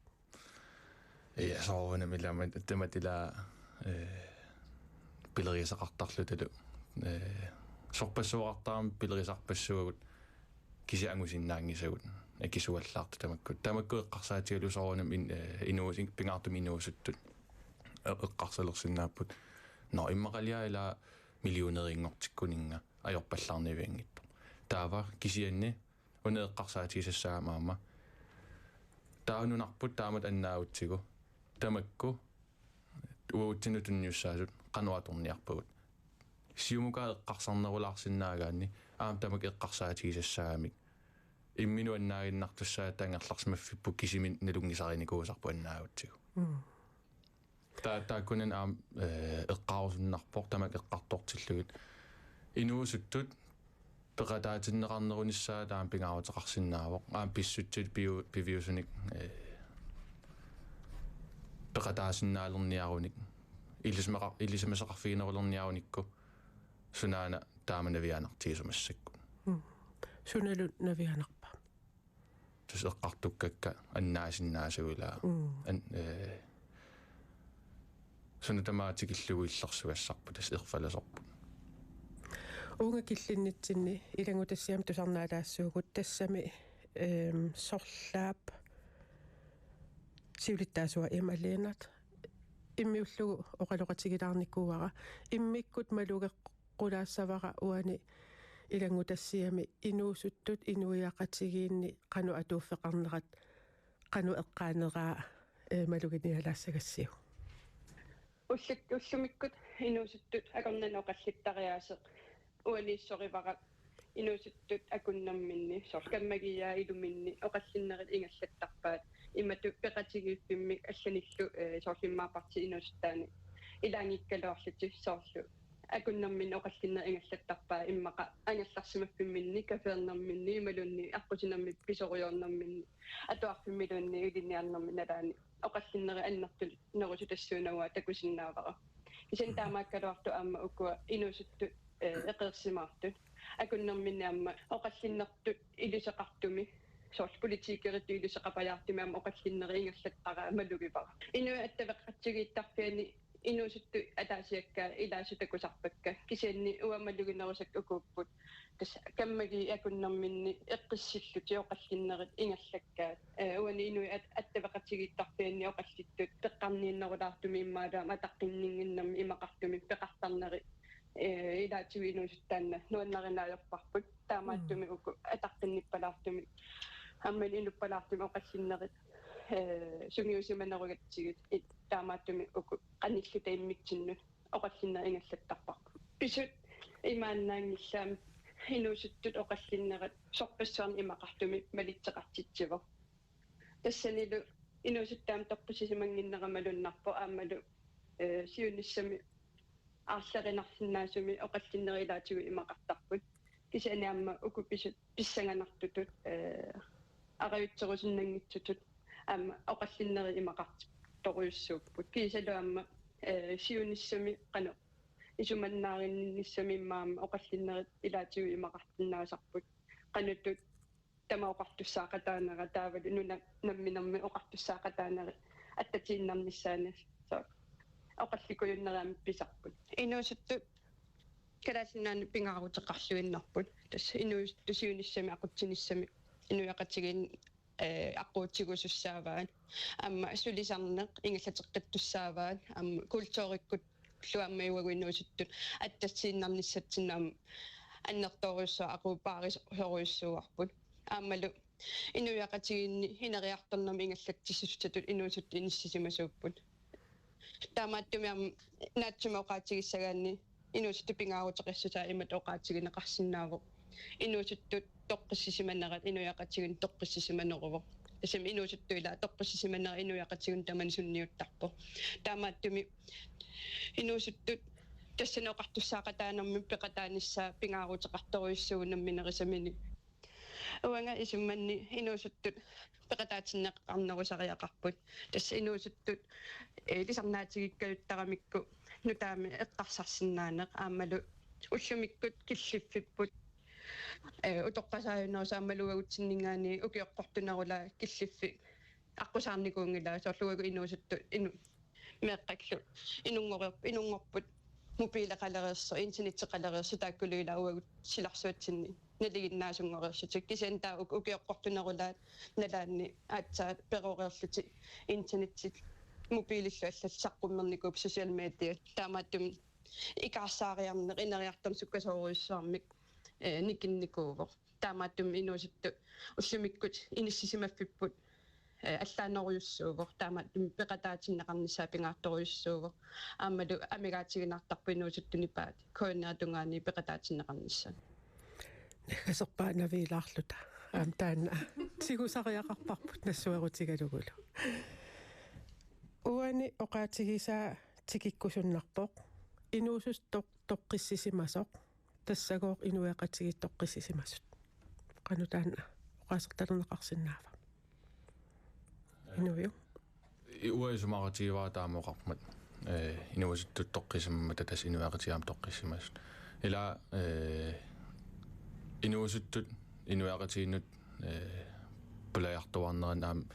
Ja, soorunami ilaa, tamatta ilaa, eh, pilerigisaqartarlutalu. Eh, sorpassuaqartarami pilerisarpassuagut kisianni angusinnaanngisagut akisuallaartut tamakku. Tamakku eqqarsaatigalugu soorunami in-, eh, inuus-, pingaartumik inuusuttut e-, eqqarsalersinnaapput. Nå, immaqaliaq ilaa millionerinngortikkuninnga ajorpallaarnavianngitsoq. Taava kisianni una eqqarsaatigisassagama aamma, taava nunarput taamatut annaagutsigu, tamakku uatsinnut tunniussaasut qanoq atorniarpagut. Siumukaat eqqarsarnerulaarsinnaagaanni aamma tamakku eqqarsaatigisassagamik. Imminut annaaginnartussaagatta angerlarsimaffipput, kisimi nalunngisarinikuusarput annaagutsigu. Mm. Ta-, taakkunani aamma, eh, eqqaarusunnarpoq tamakku eqqartortillugit. Inuusuttut peqataatinneqarnerunissaat aamma pingaaruteqarsinnaavoq. Aamma pissutsit piu-, piviusunik, eh, peqataasinnaalerniarunik. Ilisimaqa-, ilisimasaqarfiginerulerniarunikku sunaana taama navianartigisoq massakkut. Mm. Sunalu navianarpa? Tassa eqqartukkakka annaasinnaasugut ilaa. Mm. An-, eh, suna tamaat tikillugu illersugassarput, tassa erfalasorput. Uunga killinnitsinni ilanngutassiami tusarnaalaassuugut, tassami, ehm, sorlaap siulittaasua Emma Lennert immiullugu oqaloqatigilaarnikuuara. Immikkut malugeqqulaassavara uani ilanngutassiami inuusuttut inuiaqatigiinni qanoq atuuffeqarnerat, qanoq eqqaaneraa, eh, maluginialaassagassiuk? Ullut-, ullumikkut inuusuttut akornanni oqallittariaaseq uaniissorivara. Inuusuttut akunnerminni, soorlu kammagiiaat iluminni, oqallinnerit ingallattarpaat. Imatut peqatigiiffimmik allanillu, eh, soorlu immaqa partiit inuusuttaanni ilaanngikkaluarlutik, soorlu akunnerminni oqallinnerit ingallattarpaat, immaqa angerlarsimaffimminni, kafeernerminni, imaluunniit aqqusinermi pisorujoornerminni, atuarfimmiluunniit ilinniarnermi nalaani oqallinnerit annertunerusut tassuuna uanga takusinnaavara. Kisianni taamaakkaluartoq aamma ukua inuusuttut, eh, eqeersimaartut. Akunnerminni aamma oqallinnertut iliseqartumi, soorlu politikeritut iliseqapajaartumi aamma oqallinnerit ingerlattaraat malugivara. Inuit attaveqatigiittarfianni inuusuttut ataasiakkaat ilaasut takusarpakka. Kisianni uanga maluginerusakka ukuupput. Tassa kammagiiaat akunnerminni eqqissillutik oqallinnerit ingerlakkaat. Eh, uani inuit at-, attaveqatigiittarfianni oqallittut peqqarniinnerulaartumik imaluunniit ataqqinninnginnermik imaqartumik peqartarneri, eh, ilaatigut inuusuttut taanna nuannarinaajorparput. Taamaattumik, mm, uku ataqqinnippalaartumik, aamma inuppalaartumik oqallinnerit, eh, sungiusimanerugatsigit, i-, taamaattumik uku qanilluta immitsinnut oqallinnerit ingallattarparput. Pisut imaannaanngillat, aamma inuusuttut oqallinnerit sorpassuarnik imaqartumik malitseqartitsivoq. Tassanilu inuusuttut aamma toqqissisimannginnera malunnarpoq, aammalu, eh, siunissami aarlerinarsinnaasumi oqallinnerit ilaatigut imaqartarput. Kisianni aamma uku pisut pissanganartutut, eh, arajutserusunnanngitsutut aamma oqallinnerit imaqartorujussuupput. Kiisalu aamma, eh, siunissami qanoq isumannaarinninnissami immaqa aamma oqallinnerit ilaatigut imaqartinnaasarput. Qanoq ittut tamaat oqartussaaqataanera, taavalu nunap namminermi oqartussaaqataaneri attatiinnarnissaanni. So, oqallikujunneri aamma pisarput. Inuusuttut Kalaallit Nunaanni pingaaruteqarluinnarput. Tassa inuusuttut siunissami aqutsinissami inuiaqatigiinni, eh, aqquutigisussaavat. Aamma sulisarneq ingerlateqqittussaavat. Aamma kulturikkut luamma iuagu inuusuttut attatiinnarnissatsinnut aamma annertoorujussuaq aquupaarisorujussuuarput. Aammalu inuiaqatigiinni ineriartornermi ingerlatsissutitut inuusuttut inissisimasuupput. Taamaattumik aamma naatsumik oqaatigissagaanni inuusuttut pingaaruteqassusaat imatut oqaatigineqarsinnaavoq: inuusuttut toqqissisimanerat inuiaqatigiinnut toqqissisimaneruvoq. Tassami inuusuttut ila toqqissisimanerat inuiaqatigiinnut tamanut sunniuttarpoq. Taamaattumik inuusuttut tassani oqartussaaqataanermut peqataanissaa pingaaruteqartorujussuuvoq nammineq ilisimani. Uanga isumanni inuusuttut peqataatinneqarnerusariaqarput. Tassa inuusuttut, eh, ilisarnaatigikkajuttaramikkit nutaamik eqqarsarsinnaaneq aammalu ullumikkut killiffipput, eh, utoqqasaajunnerusoq aammalu uagutsinninngaanniit ukioqqortunerulaat killiffik aqqusaarnikuunngilaa, soorlu uagut inuusuttut inu-, meeqqakkullu inunngoreer-, inunngorput mobileqalereersoq, internetteqalereersoq, taakkulu ila uagut silarsuatsinni nalinginnaasunngorersutik. Kisianni taava uk-, ukioqqortunerulaat nalaanni aatsaat peroreerlutik internettit mobilillu allallu saqqummernikuupput, social media. Taamaattumik ikaarsaariarneq ineriartorneq sukkasoorujussuarmik, eh, nikinnikuuvoq. Taamaattumik inuusuttut ullumikkut inissisimaffipput, eh, allaanerujussuuvoq. Taamaattumik peqataatinneqarnissaa pingaartorujussuuvoq. Aammalu amigaatigineqartarpoq inuusuttut nipaat K N R-ip tungaani peqataatinneqarnissaa. Naggaserpaanaviilaarluta. Aamma taanna tigusariaqarparput nassuerutigalugulu. Uani oqaatigisaa tikikkusunnarpoq. Inuusuttoq toqqissisimasoq. Tassagooq inuiaqatigiit toqqissisimasut. Qanoq taanna oqaasertalerneqarsinnaava? Inuiu. I-, uanga isumaqatigivara taama oqarmat. Eh, inuusuttut toqqissisimammata tassa inuiaqatigiit aamma toqqissisimasut. Ila, eh, inuusuttut inuiaqatigiinnut, eh, pulajartuarneranni aamma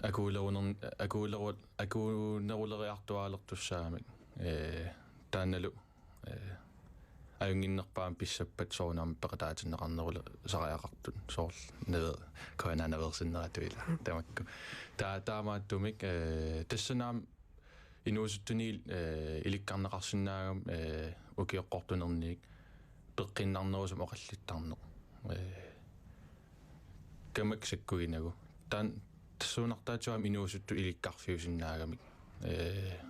akuuleruner-, akuuleru-, akuuneruleriartuaalertussaammat, eh, taannalu, eh, ajunnginnerpaamik pissappat soorunami peqataatinneqarnerusariaqartut soorlu naver-, K N R naveersinneratut ila tamakku. Ta-, taamaattumik, eh, tassani aamma inuusuttunit, eh, ilikkarneqarsinnaagami, eh, ukioqqortunerniit peqqinnarnerusumik oqallittarneq. Eh, kamak sakkuginagu. Taanna tassuunartaatigut aamma inuusuttut ilikkarfiusinnaagamik. Eh,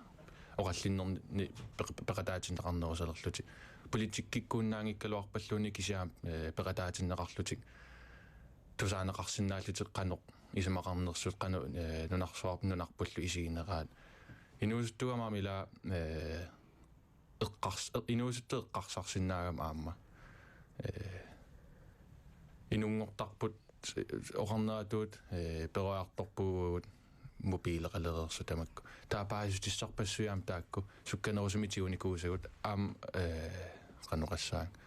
oqallinnerni peq-, peqataatinneqarnerusalerlutik. Politikkikkuunnaanngikkaluarpalluunniit kisianni, eh, peqataatinneqarlutik. Tusaaneqarsinnaallutik qanoq isumaqarnersut qanoq, eh, nunarsuarput nunarpullu isigineraat. Inuusuttuugami aamma ila, eh, eqqars-, e-, inuusuttut eqqarsarsinnaagami aamma. Eh, inunngortarput, eh, oqarneratut, eh, peroriartorpugut mobileqalereersut tamakku. Taava paasissutissarpassuit aamma taakku sukkanerusumik tigunikuusagut aamma, eh, qanoq oqassaanga.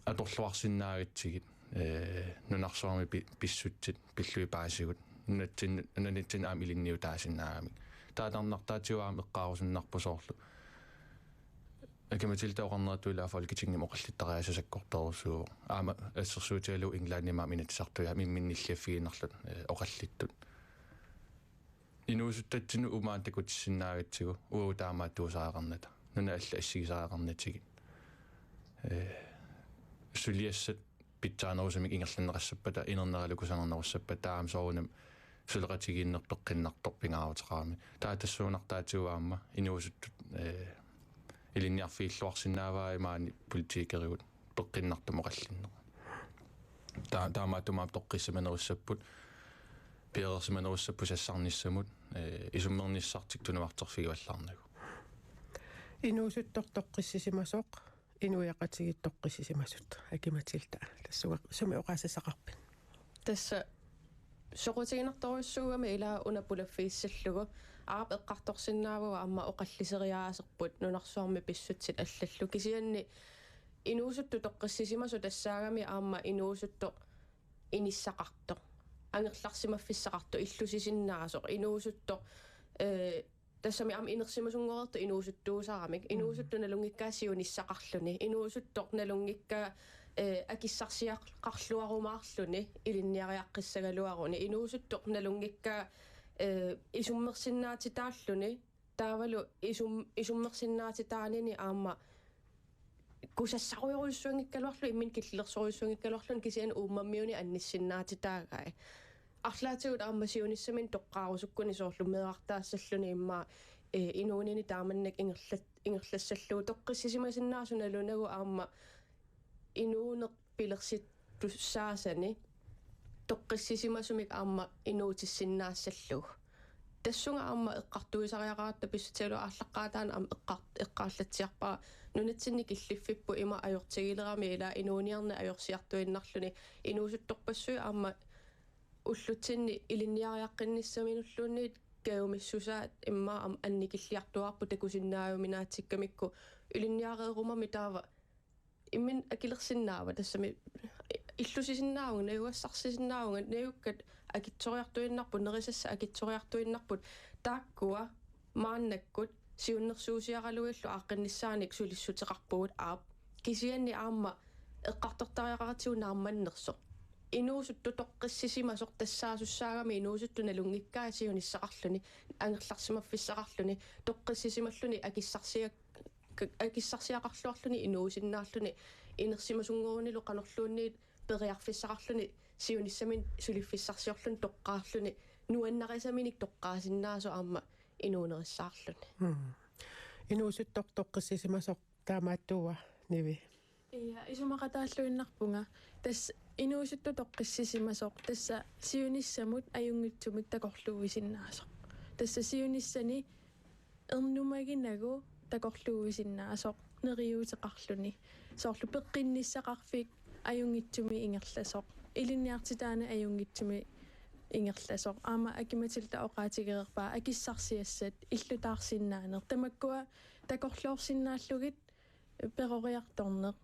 Atorluarsinnaagatsigit, eh, nunarsuarmi pi-, pissutsit pillugit paasigut. Nunatsin-, nunatsinni aamma ilinniutaasinnaagamik. Taava tarnartaatigut aamma eqqaarusunnarpoq soorlu. Aki-Matilda oqarneratut ila Folketingimi oqallittariaaseq sakkortoorujussuuvoq. Aamma assersuutigalugu Englandimi aamma Inatsisartuni aamma imminnut nilliaffigiinnarlutik, eh, oqallittut. Inuusuttatsinnut uuma takutissinnaagatsigu uagut taamaattuusariaqarnata. Nunat allat assigisariaqarnatigit. Eh, suliassat pitsaanerusumik ingerlanneqassappata, inerneralu kusanarnerussappata, taava aamma soorunami suleqatigiinneq peqqinnartoq pingaaruteqarami. Taava tassuunartaatigut aamma inuusuttut, eh, ilinniarfiilluarsinnaavaat maani politikerigut peqqinnartumik oqallinneq. Ta-, taamaattumik aamma toqqissisimanerussapput, piareersimanerussapput sassarnissamut, eh, isummernissartik tunuarterfigivallaarnagu. Inuusuttoq toqqissisimasoq, inuiaqatigiit toqqissisimasut. Aki-Matilda, tassunga sumi oqaasassaqarpit? Tassa soqutiginartorujussuugami ila una pulaffigissallugu, aap eqqartorsinnaavunga aamma oqalliseriaaserput nunarsuarmi pissutsit allallu. Kisianni inuusuttut toqqissisimasut tassaagami aamma inuusuttoq inissaqartoq, angerlarsimaffissaqartoq, illusisinnaasoq, inuusuttoq, eh, tassami aamma inersimasunngortoq inuusuttuusaramik, inuusuttut nalunngikkaat siunissaqarluni, inuusuttoq nalunngikkaat, eh, akissarsiaqarluarumaarluni, ilinniariaqqissagaluaruni, inuusuttoq nalunngikkaat, eh, isummersinnaatitaalluni, taavalu isum-, isummersinnaatitaanini aamma kusassarujorujussuanngikkaluarluni, imminut killilersorujussuanngikkaluarluni kisianni uummammiuni annissinnaatitaagai. Arlaatigut aamma siunissami toqqaarusukkuni soorlu meerartaassalluni immaqa, eh, inuunini taamannak ingerlat-, ingerlassallugu toqqissisimasinnaasut nalunagu aamma inuuneq pilersittussaasani toqqissisimasumik aamma inuutissinnaassallugu. Tassunga aamma eqqartuisariaqaratta pissutigalugu aallaqqaataani aamma eqqar-, eqqaallatsiarpara nunatsinni killiffipput ima ajortigilerami ila inuuniarneq ajorsiartuinnarluni inuusuttorpassuit aamma ullutsinni ilinniariaqqinnissaminulluunniit kajumissusaat immaqa aamma annikilliartuaarput takusinnaajuminaatikkamikku ilinniareerumami taava imminut akilersinnaava tassami illusisinnaavunga, najugassarsisinnaavunga, najukkat akitsoriartuinnarput, nerisassat akitsoriartuinnarput, taakkua maannakkut siunnersuusiaraluillu aaqqinnissaannik sulissuteqarpugut aap. Kisianni aamma eqqartortariaqaratsigu naammannersoq. inuusuttut toqqissisimasoq tassaasussaagami inuusuttut nalunngikkaat siunissaqarluni, angerlarsimaffissaqarluni, toqqissisimalluni akissarsiak-, akissarsiaqarluarluni inuusinnaalluni inersimasunngorunilu qanorluunniit periarfissaqarluni siunissaminnut suliffissarsiorluni toqqaarluni nuannarisaminik toqqaasinnaasoq aamma inuunerissaarluni. Mm. Inuusuttoq toqqissisimasoq taamaattuua Nivi. Ja, isumaqataalluinnarpunga. Tassa inuusuttut toqqissisimasoq. Tassa siunissamut ajunngitsumik takorluuisinnaasoq. Tassa siunissani ernumaginagu takorluuisinnaasoq. Neriuuteqarluni. Soorlu peqqinnissaqarfik ajunngitsumik ingerlasoq. Ilinniartitaaneq ajunngitsumik ingerlasoq. Aamma Aki-Matilda oqaatigereerpaa akissarsiassat illutaarsinnaaneq. Tamakkua takorloorsinnaallugit peroriartorneq.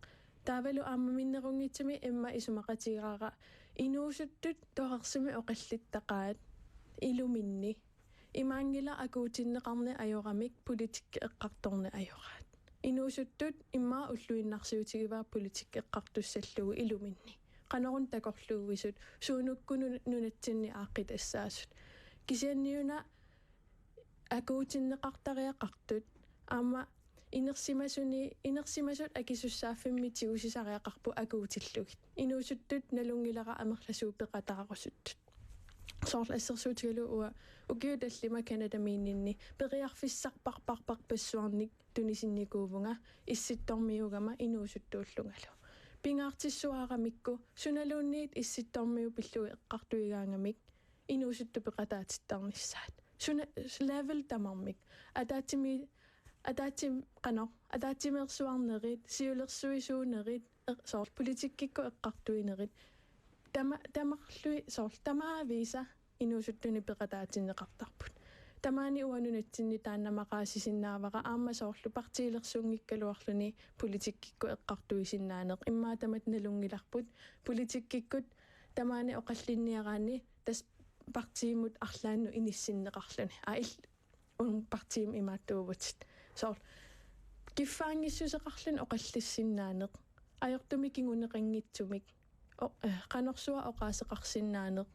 Taavalu aamma minnerunngitsumik Emma isumaqatigaara inuusuttut torersumik oqallittaqaat iluminni. Imaanngilaq akuutinneqarneq ajoramik politikki eqqartorneq ajoraat. Inuusuttut immaqa ulluinnarsiutigivaat politikki eqqartussallugu iluminni. Qanoruna takorluuisut suunukkut nun-, nunatsinni aaqqitassaasoq. Kisianniuna akuutinneqartariaqartut aamma inersimasuni, inersimasut akisussaaffimmik tigusisariaqarput akuutillugit. Inuusuttut nalunngilara amerlasuut peqataarusuttut. Soorlu assersuutigalugu uanga ukiut tallimat Canadamiinninni periarfissarparparparpassuarnik tunisinnikuuvunga issittormiugama inuusuttuullungalu. Pingaartissuaaramikku sunaluunniit issittormiut pillugit eqqartuigaangamik inuusuttut peqataatittarnissaat. Suna level tamarmik. Ataatsimi-, ataatsim-, qanoq, ataatsimeersuarnerit, siulersuisuunerit, er-, soorlu politikkikkut eqqartuinerit. Tama-, tamarlui-, soorlu tamaaviisa inuusuttunik peqataatinneqartarput. Tamaani uanga nunatsinni taanna maqaasisinnaavara aamma soorlu partiilersunngikkaluarluni politikkikkut eqqartuisinnaaneq. Immaqa tamatta nalunngilarput politikkikkut tamaani oqallinniaraanni tassa partiimut arlaannut inissinneqarluni. Aa, il-, un partiimi imaattuuvutit. Soorlu kiffaanngissuseqarluni oqallissinnaaneq. Ajortumik kinguneqanngitsumik. O-, eh, qanorsuaq oqaaseqarsinnaaneq.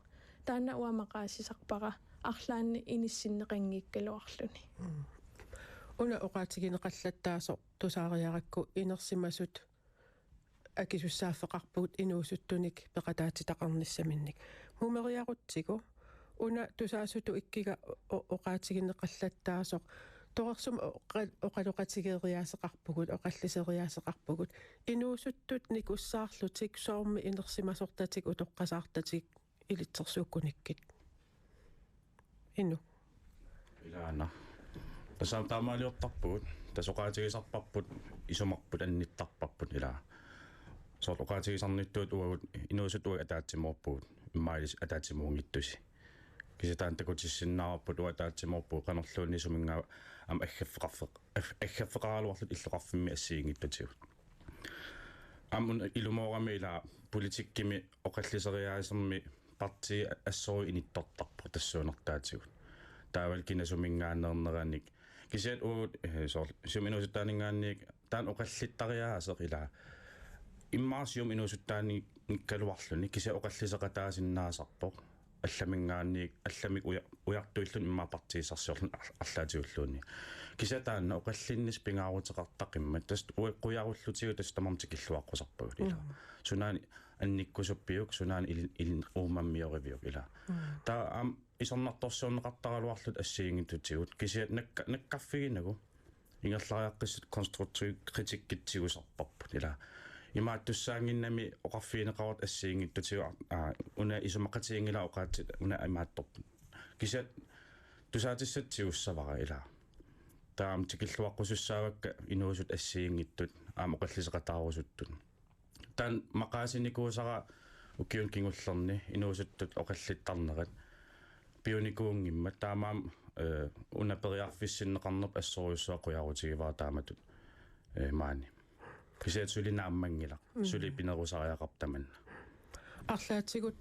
Taanna uanga maqaasisarpara arlaannik inissinneqanngikkaluarluni. Mm. Una oqaatigineqallattaasoq tusaariarakku inersimasut akisussaaffeqarpugut inuusuttunik peqataatitaqarnissaminnik. Mumeriarutsigu una tusaasutut ikkiga o-, oqaatigineqallattaasoq torersumik oqa-, oqaloqatigeeriaaseqarpugut, oqalliseriaaseqarpugut. Inuusuttut nikussaarlutik soormi inersimasortatik utoqqasaartatik ilitsersuukkunikkit. Inuk. Ilaana. Tassa taamaaliortarpugut, tassa oqaatigisarparput, isumarput, annittarparput ilaa. Soorlu oqaatigisarnittut uagut, inuusuttut uagut ataatsimoorpugut, immaqa ilissi ataatsimoorngitsusi. Kisianni taanna takutissinnaavarput uagut ataatsimoorpugut, qanorluunniit suminngaanniit aamma aggaffeqarfeq-, ag-, aggaffeqaraluarluta illoqarfimmi assigiinngitsutigut. Aamma una ilumoorami ilaa politikkimi oqalliseriaasermi partiit assorujuk inittortarpoq tassuunartaatigut. Taavalu kina suminngaanneerneranik. Kisianni uagut, eh, soorlu, siumut inuusuttaaninngaanniit taanna oqallittariaaseq ilaa. Immaqa siumut inuusuttaanikkaluarluni kisianni oqalliseqataasinnaasarpoq. Allaminngaanniit, allamik uja-, ujartuilluni immaqa partiissarsiorluni ar-, arlaatigulluunniit. Kisianni taanna oqallinnissaq pingaaruteqartaqimmat, tassa uagut qujarullutigu tassa tamarmik tikilluaqqusarpagut ilaa. Mm. Sunaana annikkusuppiuk, sunaana ilin, ilin uummammioriviuk ilaa. Mm. Taava aamma isornartorsiorneqartaraluarluta assigiinngitsutigut, kisianni nakka-, nakkarfiginagu, ingerlariaqqissut konstruktiv kritikkit tigusarparput ilaa. Imaattussaannginnami oqarfigineqarutta assigiinngitsutigut, aa, una isumaqatiginngilara oqaatsit una imaattorput. Kisianni tusaatissatut tigussavara ilaa. Taava aamma tikilluaqqusussaavakka inuusuttut assigiinngitsut, aamma oqalliseqataarusuttut. Taanna maqaasinikuusara ukiuni kingullerni inuusuttut oqallittarnerat piunikuunngimmat taamaammat, eh, una periarfissinneqarnerput assorujussuaq qujarutigivara taamatut, eh, maani. Kisianni suli naammanngilaq, mm, suli pinerusariaqarpoq tamanna. Arlaatigut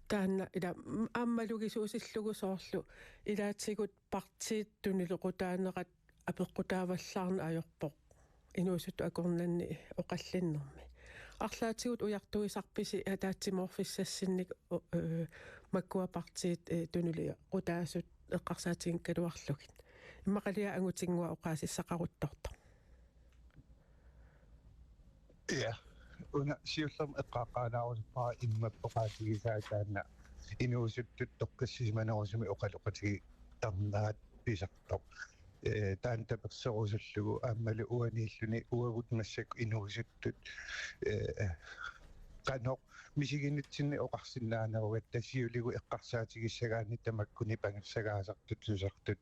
taanna ila, m-, aammalugisuusillugu soorlu ilaatigut partiit tuniloqutaanerat apeqqutaavallaarneq ajorpoq inuusuttut akornanni oqallinnermi. Arlaatigut ujartuisarpisi ataatsimoorfissassinnik, o-, ø, makkua partiit, ø, tunuliaqutaasut eqqarsaatigigaluarlugit. Immaqaluunniit angutinnguaq oqaasissaqaruttortoq. Ja, una siullermik eqqaaqqaanaarusuppara immap oqaatigisaa taanna inuusuttut toqqissisimanerusumik oqaloqatigiittarnerat pisartoq. Ee, taanna taperserusullugu aammalu uaniilluni uagut massakkut inuusuttut, ee, qanoq misiginitsinni oqarsinnaanerugatta siuligut eqqarsaatigissagaanni tamakkuni pangersagaasartut susartut,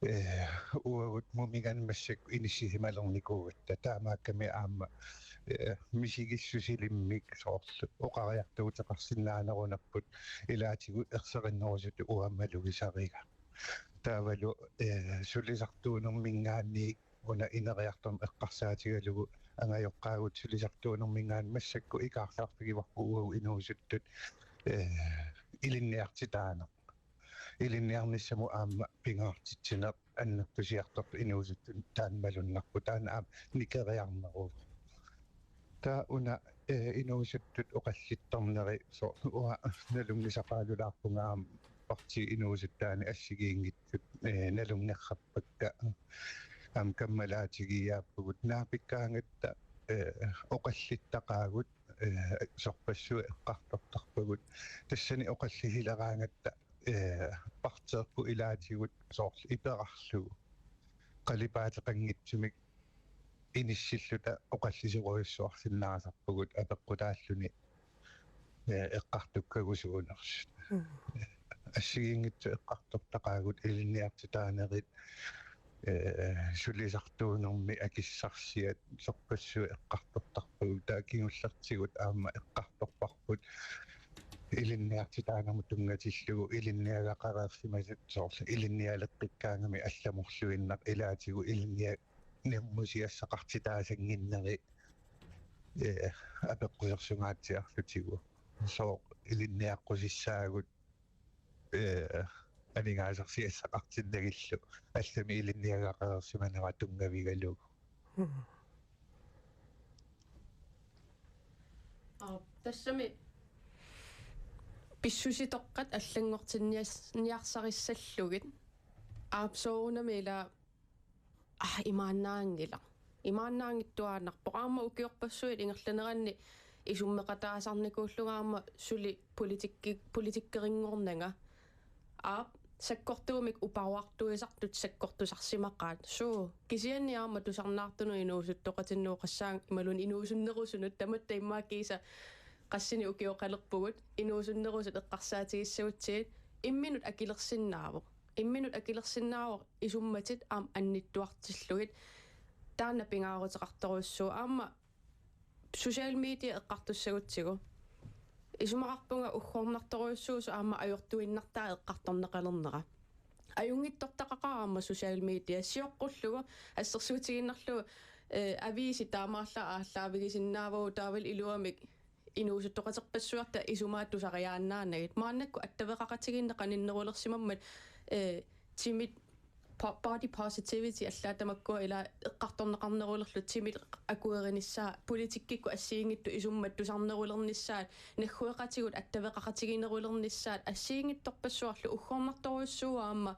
ee, uagut mumigaanni massakkut inissisimalernikuugatta. Taamaakkami aamma, ee, misigissusilimmik soorlu oqariartuuteqarsinnaanerunerput ilaatigut ersarinnerusutut uanga malugisariga. Taavalu, ee, sulisartuunerminngaanniit una ineriartorneq eqqarsaatigalugu angajoqqaagut sulisartuunerminngaanniit massakkut ikaarsaarfigivarput uagut inuusuttut, ee, ilinniartitaaneq. Ilinniarnissamut aamma pingaartitsineq annertusiartortoq inuusuttut taanna malunnarpoq, taanna aamma nikeriarneruvoq. Taava una, ee, inuusuttut oqallittarneri soorlu uanga nalunngisaqaalulaarpunga aamma partiit inuusuttaanik assigiinngitsut, ee, nalunngerrappakka aamma kammalaatigiiaappagut naapikkaangatta, ee, oqallittaqaagut, ee, sorpassuit eqqartortarpagut. Tassani oqallisileraangatta, ee, partiikkut ilaatigut soorlu iperarlugu qalipaateqanngitsumik inissilluta oqallisorujussuarsinnaasarpugut apeqqutaalluni, ee, eqqartukkagut suunersut. Mm. Assigiinngitsut eqqartortaqaagut ilinniartitaanerit, ee, sulisartuunermi akissarsiat sorpassuit eqqartortarpagut, taava kingullertigut aamma eqqartorparput ilinniartitaanermut tunngatillugu ilinniagaqareersimasut soorlu ilinnialeqqikkaangami allamorluinnaq ilaatigut ilinnianermusiassaqartitaasannginneri, ee, apeqqusersungaatsiarlutigu. Sooq ilinniaqqusissaagut, ee, aningaasarsiassaqartinnagillu allami ilinniagaqareersimanera tunngavigalugu. Mm. Aa, tassami pissusitoqqat allanngortinnias-, niarsarissallugit. Aap, soorunami ila, aa, imaannaanngilaq. Imaannaanngittuaannarpoq. Aamma ukiorpassuit ingerlaneranni isummeqataasarnikuullunga aamma suli politikki-, politikerinngornanga. Aap, sakkortuumik uparuartuisartut sakkortusarsimaqaat. Suu, kisianni aamma tusarnaartunut inuusuttoqatinnut oqassaanga imaluunniit inuusunnerusunut, tamatta immaqa kiisa qassinik ukioqalerpugut, inuusunnerusut eqqarsaatigissagutsigit, imminut akilersinnaavoq. Imminut akilersinnaavoq isummatit aamma annittuartillugit. Taanna pingaaruteqartorujussuuvoq. Aamma social media eqqartussagutsigu. Isumaqarpunga uggornartorujussuusoq aamma ajortuinnartaa eqqartorneqalernera. Ajunngitsortaqaqaaq aamma social media sioqqullugu assersuutigiinnarlugu, eh, aviisi taamaallaat aallaavigisinnaavagut taavalu iluamik inuusuttoqaterpassuarta isumaat tusariaannaanagit. Maannakkut attaveqaqatigiinneq qaninnerulersimammat, eh, timit po-, body positivity allaat tamakkua ila eqqartorneqarnerulerlutik timit akuerinissaat, politikkikkut assigiinngitsut isummat tusarnerulernissaat, naggueqatigut attaveqaqatiginerulernissaat, assigiinngitsorpassuarlu uggornartorujussuuvoq aamma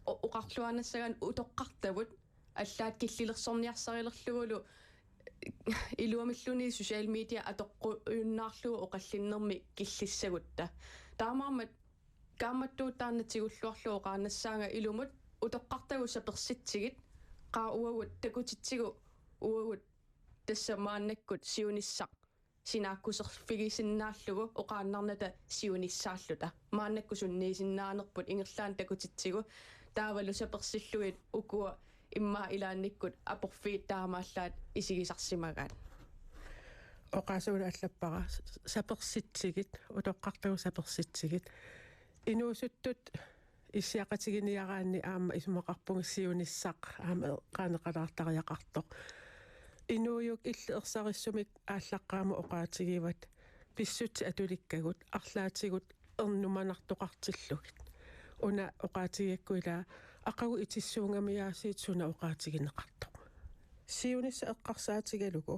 o-, oqarluaannassagaanni utoqqartavut allaat killilersorniarsarilerlugulu iluamilluunniit social media atoqqujunnaarlugu oqallinnermi killissagutta. Taamaammat kaammattuut taanna tigulluarlugu oqaannassaanga ilumut utoqqartagut sapersitsigit, qaa uagut takutitsigu uagut tassa maannakkut siunissaq sinaakkuserfigisinnaallugu oqaannarnata siunissaalluta. Maannakkut sunniisinnaanerput ingerlaannaq takutitsigu. Taavalu sapersillugit ukua immaqa ilaannikkut aporfiit taamaallaat isigisarsimagaat. Oqaasii una allappara s-, sapersitsigit, utoqqartagut sapersitsigit. Inuusuttut issiaqatiginiaraanni aamma isumaqarpunga siunissaq aamma eqqaaneqalaartariaqartoq. Inuujuk illit ersarissumik aallaqqaammut oqaatigivat pissutsit atulikkagut arlaatigut ernumanartoqartillugit. Una oqaatigigakku ila aqagu itissuungamiaasiit suna oqaatigineqartoq. Siunissaq eqqarsaatigalugu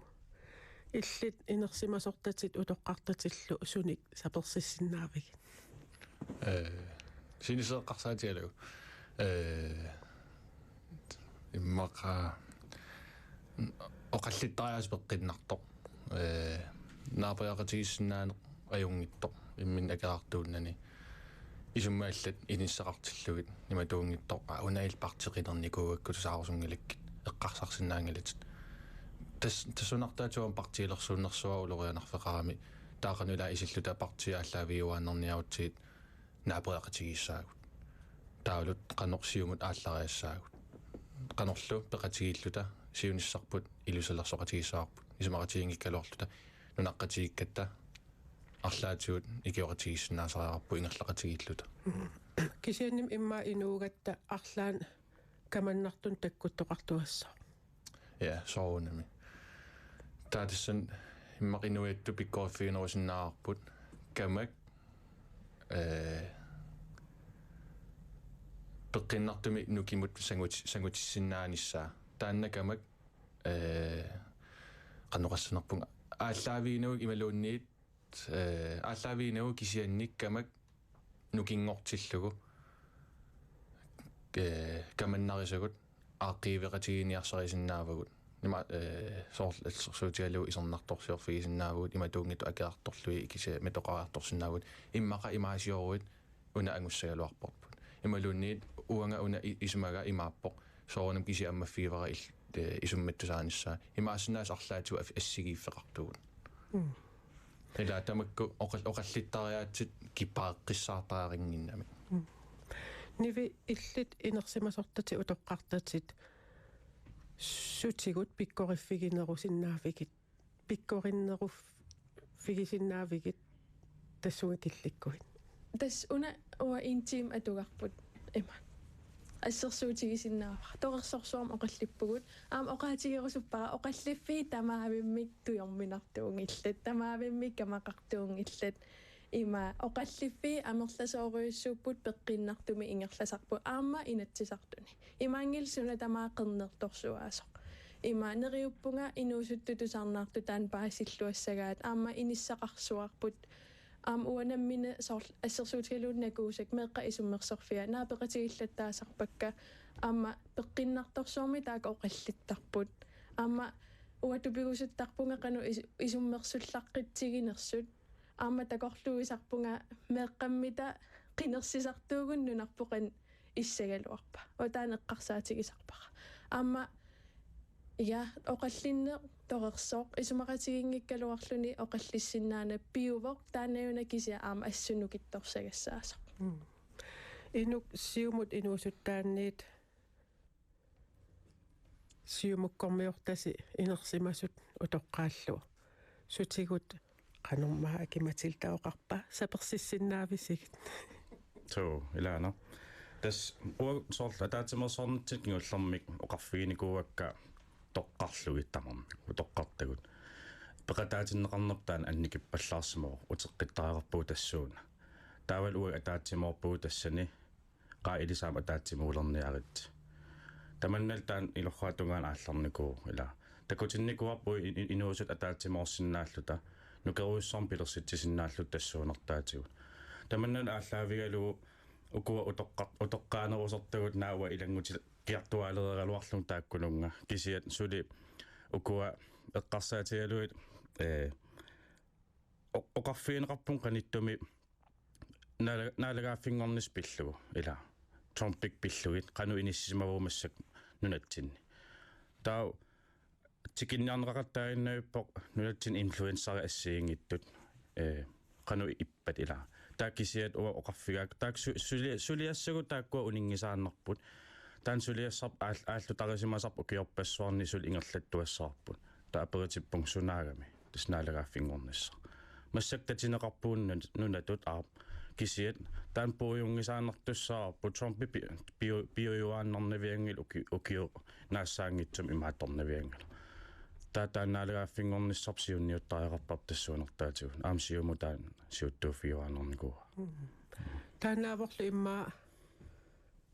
Illit inersimasortatit utoqqartatillu sunik sapersissinnaavigit? Eh, siniseeqqarsaatigalugu. Eh, immaqa oqallittariaaseq peqqinnartoq. Eh, naapeqatigiissinnaaneq ajunngitsoq imminut akeqartuunnani. Isummat allat inissaqartillugit imatuunngitsoq, aa, una illit partiit qinernikuugakkit tusaarusunngilakkit, eqqarsarsinnaanngilatit. Tas-, tassunartaatigut partiilersuunnersuaq ulorianarfeqarami, taava qanoq ilaa isilluta partiit aallaavigiuaannarniarutsigit naapeqatigiissaagut. Taavalu qanoq Siumut aallariassaagut. Qanorlu peqatigiilluta siunissarput ilusilersoqatigiissavarput. Isumaqatigiinngikkaluarluta nunaqqatigiikkatta arlaatigut ikioqatigiissinnaasariaqarput ingerlaqatigiilluta. Kisiannimi immaqa inuugatta arlaannik kamannartunik takkuttoqartuassooq. Ja, soorunami. Taava tassani immaqa inuiattut pikkoriffiginerusinnaavarput kamak, eh, peqqinnartumik nukimut sanguti-, sangutissinnaanissaq. Taanna kamak, eh, qanoq oqassanerpunga, aallaaviginagu imaluunniit, eh, aallaaviginagu kisianni kamak nukinngortillugu, eh, kamannarisagut aaqqiiveqatigiinniarsarisinnaavagut. Ima, eh, soorlu assersuutigalugu isornartorsiorfigisinnaavagut, imatuunngitsoq akeqartorlugit kisianni matoqariartorsinnaavagut. Immaqa imaasioruit una angussagaluarparput. Imaluunniit uanga una i-, isumaga imaappoq. Soorunami kisiat ammaffigivara il-, eh, isummattusaanissaa. Imaassinnaavoq arlaatigut af-, assigiiffeqartugut. Mm. Ilaa tamakku oqal-, oqallittariaatsit kipaaqqissaartariaqannginnamik. Mm. Nivi, illit inersimasortatit utoqqartatit sutigut pikkoriffiginerusinnaavigit, pikkorinneruffigisinnaavigit tassunga killikkuit? Tassa una uanga en time atugarput ima. Assersuutigisinnaavara. Torersorsuarmik oqallippugut. Aamma oqaatigerusuppara oqalliffii tamaavimmik tujorminartuunngillat. Tamaavimmik kamaqartuunngillat. Ima oqalliffii amerlasoorujussuupput peqqinnartumik ingerlasarput. Aamma Inatsisartuni. Imaanngilaq suna tamaat qernertorsuaasoq. Ima neriuppunga inuusuttut tusarnaartut taanna paasilluassagaat. Aamma inissaqarsuarput. Aamma uanga nammineq soorlu assersuutigalugu nakuusakka meeqqat isummersorfiat naapeqatigiillattaasarpakka. Aamma peqqinnartorsuarmik taakku oqallittarput. Aamma uanga tupigusuttarpunga qanoq is-, isummersullaqqitsiginersut. Aamma takorluuisarpunga meeqqammita qinersisartuugunik nunarput qanoq issagaluarpa. Uanga taanna eqqarsaatigisarpara. Aamma, ja, oqallinneq torersooq isumaqatigiinngikkaluarluni oqallissinnaaneq piuvoq, taannajuuna kisianni aamma assut nukittorsagassaassaaq. Mm. Inuk, Siumut inuusuttaanniit Siumukkormiortasi inersimasut utoqqaallu sutigut qanormaa Aki-Matilda oqarpa sapersissinnaavigit? Suu, ilaana. Tassa uagut soorlu ataatsimeersuarnitsinni kingullermik oqarfiginikuuakka toqqarlugit tamarmik, utoqqartagut. Peqataatinneqarnerput taanna annikippallaarsimavoq, uteqqittariaqarpugut tassuuna. Taavalu uagut ataatsimoorpugut tassani, qaa ilissi aamma ataatsimuulerniaritsi. Tamannalu taanna ilorraap tungaanut aallarnikuuvoq, ilaa. Takutinnikuuarput i-, i-, inuusuttut ataatsimoorsinnaalluta, nukerujussuarmik pilersitsisinnaalluta tassuunartaatigut. Tamannalu aallaavigalugu ukua utoqqar-, utoqqaanerusortagut naak uanga ilannguti-, kiartuaalereeraluarlunga taakkununnga. Kisianni suli ukua eqqarsaatigalugit, eh, o-, oqarfigineqarpunga qanittumi naala-, naalagaaffinngornissaq pillugu, ilaa. Trumpik pillugit, qanoq inissisimavugut massakkut nunatsinni. Taava tikinniarneqaqattaaginnavippoq nunatsinni influencerit assigiinngitsut, eh, qanoq ippat, ilaa. Taava kisiat uanga oqarfigaakka, taakku su-, suli-, suliassagut taakkua uninngisaannarput. Taanna suliassarput aal-, aallutarisimasarput ukiorpassuarni suli ingerlattuassavarput. Taava aperitippunga sunaagami tassa naalagaaffinngornissaq. Massakkut tatineqarpugut nun-, nunatut aap. Kisiat taanna puigunngisaannartussaavarput, Trumpi pi-, piu-, piujuaannarnavianngilaq uki-, ukioq naassaanngitsumik imaattornavianngilaq. Taava taanna naalagaaffinngornissarput siunniuttariaqarparput tassuunartaatigut. Aamma Siumut taanna siuttuuffigiuaannarnikuuara. Mm. Taannaavorlu immaqa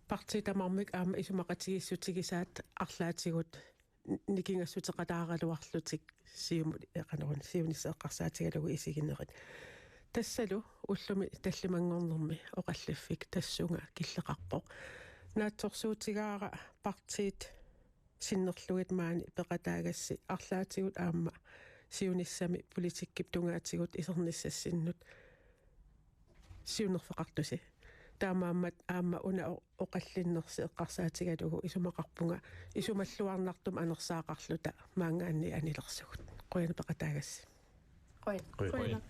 partiit tamarmik aamma isumaqatigiissutigisaat arlaatigut nikingassuteqataaraluarlutik siumut eqanerun siunissaq eqqarsaatigalugu isiginerit. Tassalu ullumi tallimanngornermi oqalliffik tassunga killeqarpoq. Naatsorsuutigaara partiit sinnerlugit maani peqataagassi arlaatigut aamma siunissami politikkip tungaatigut isernissassinnut siunnerfeqartusi. Taamaammat aamma una o-, oqallinnersi eqqarsaatigalugu isumaqarpunga isumalluarnartumik anersaaqarluta maanngaanniit anilersugut. Qujanaq peqataagassi. Qujan. Qujan.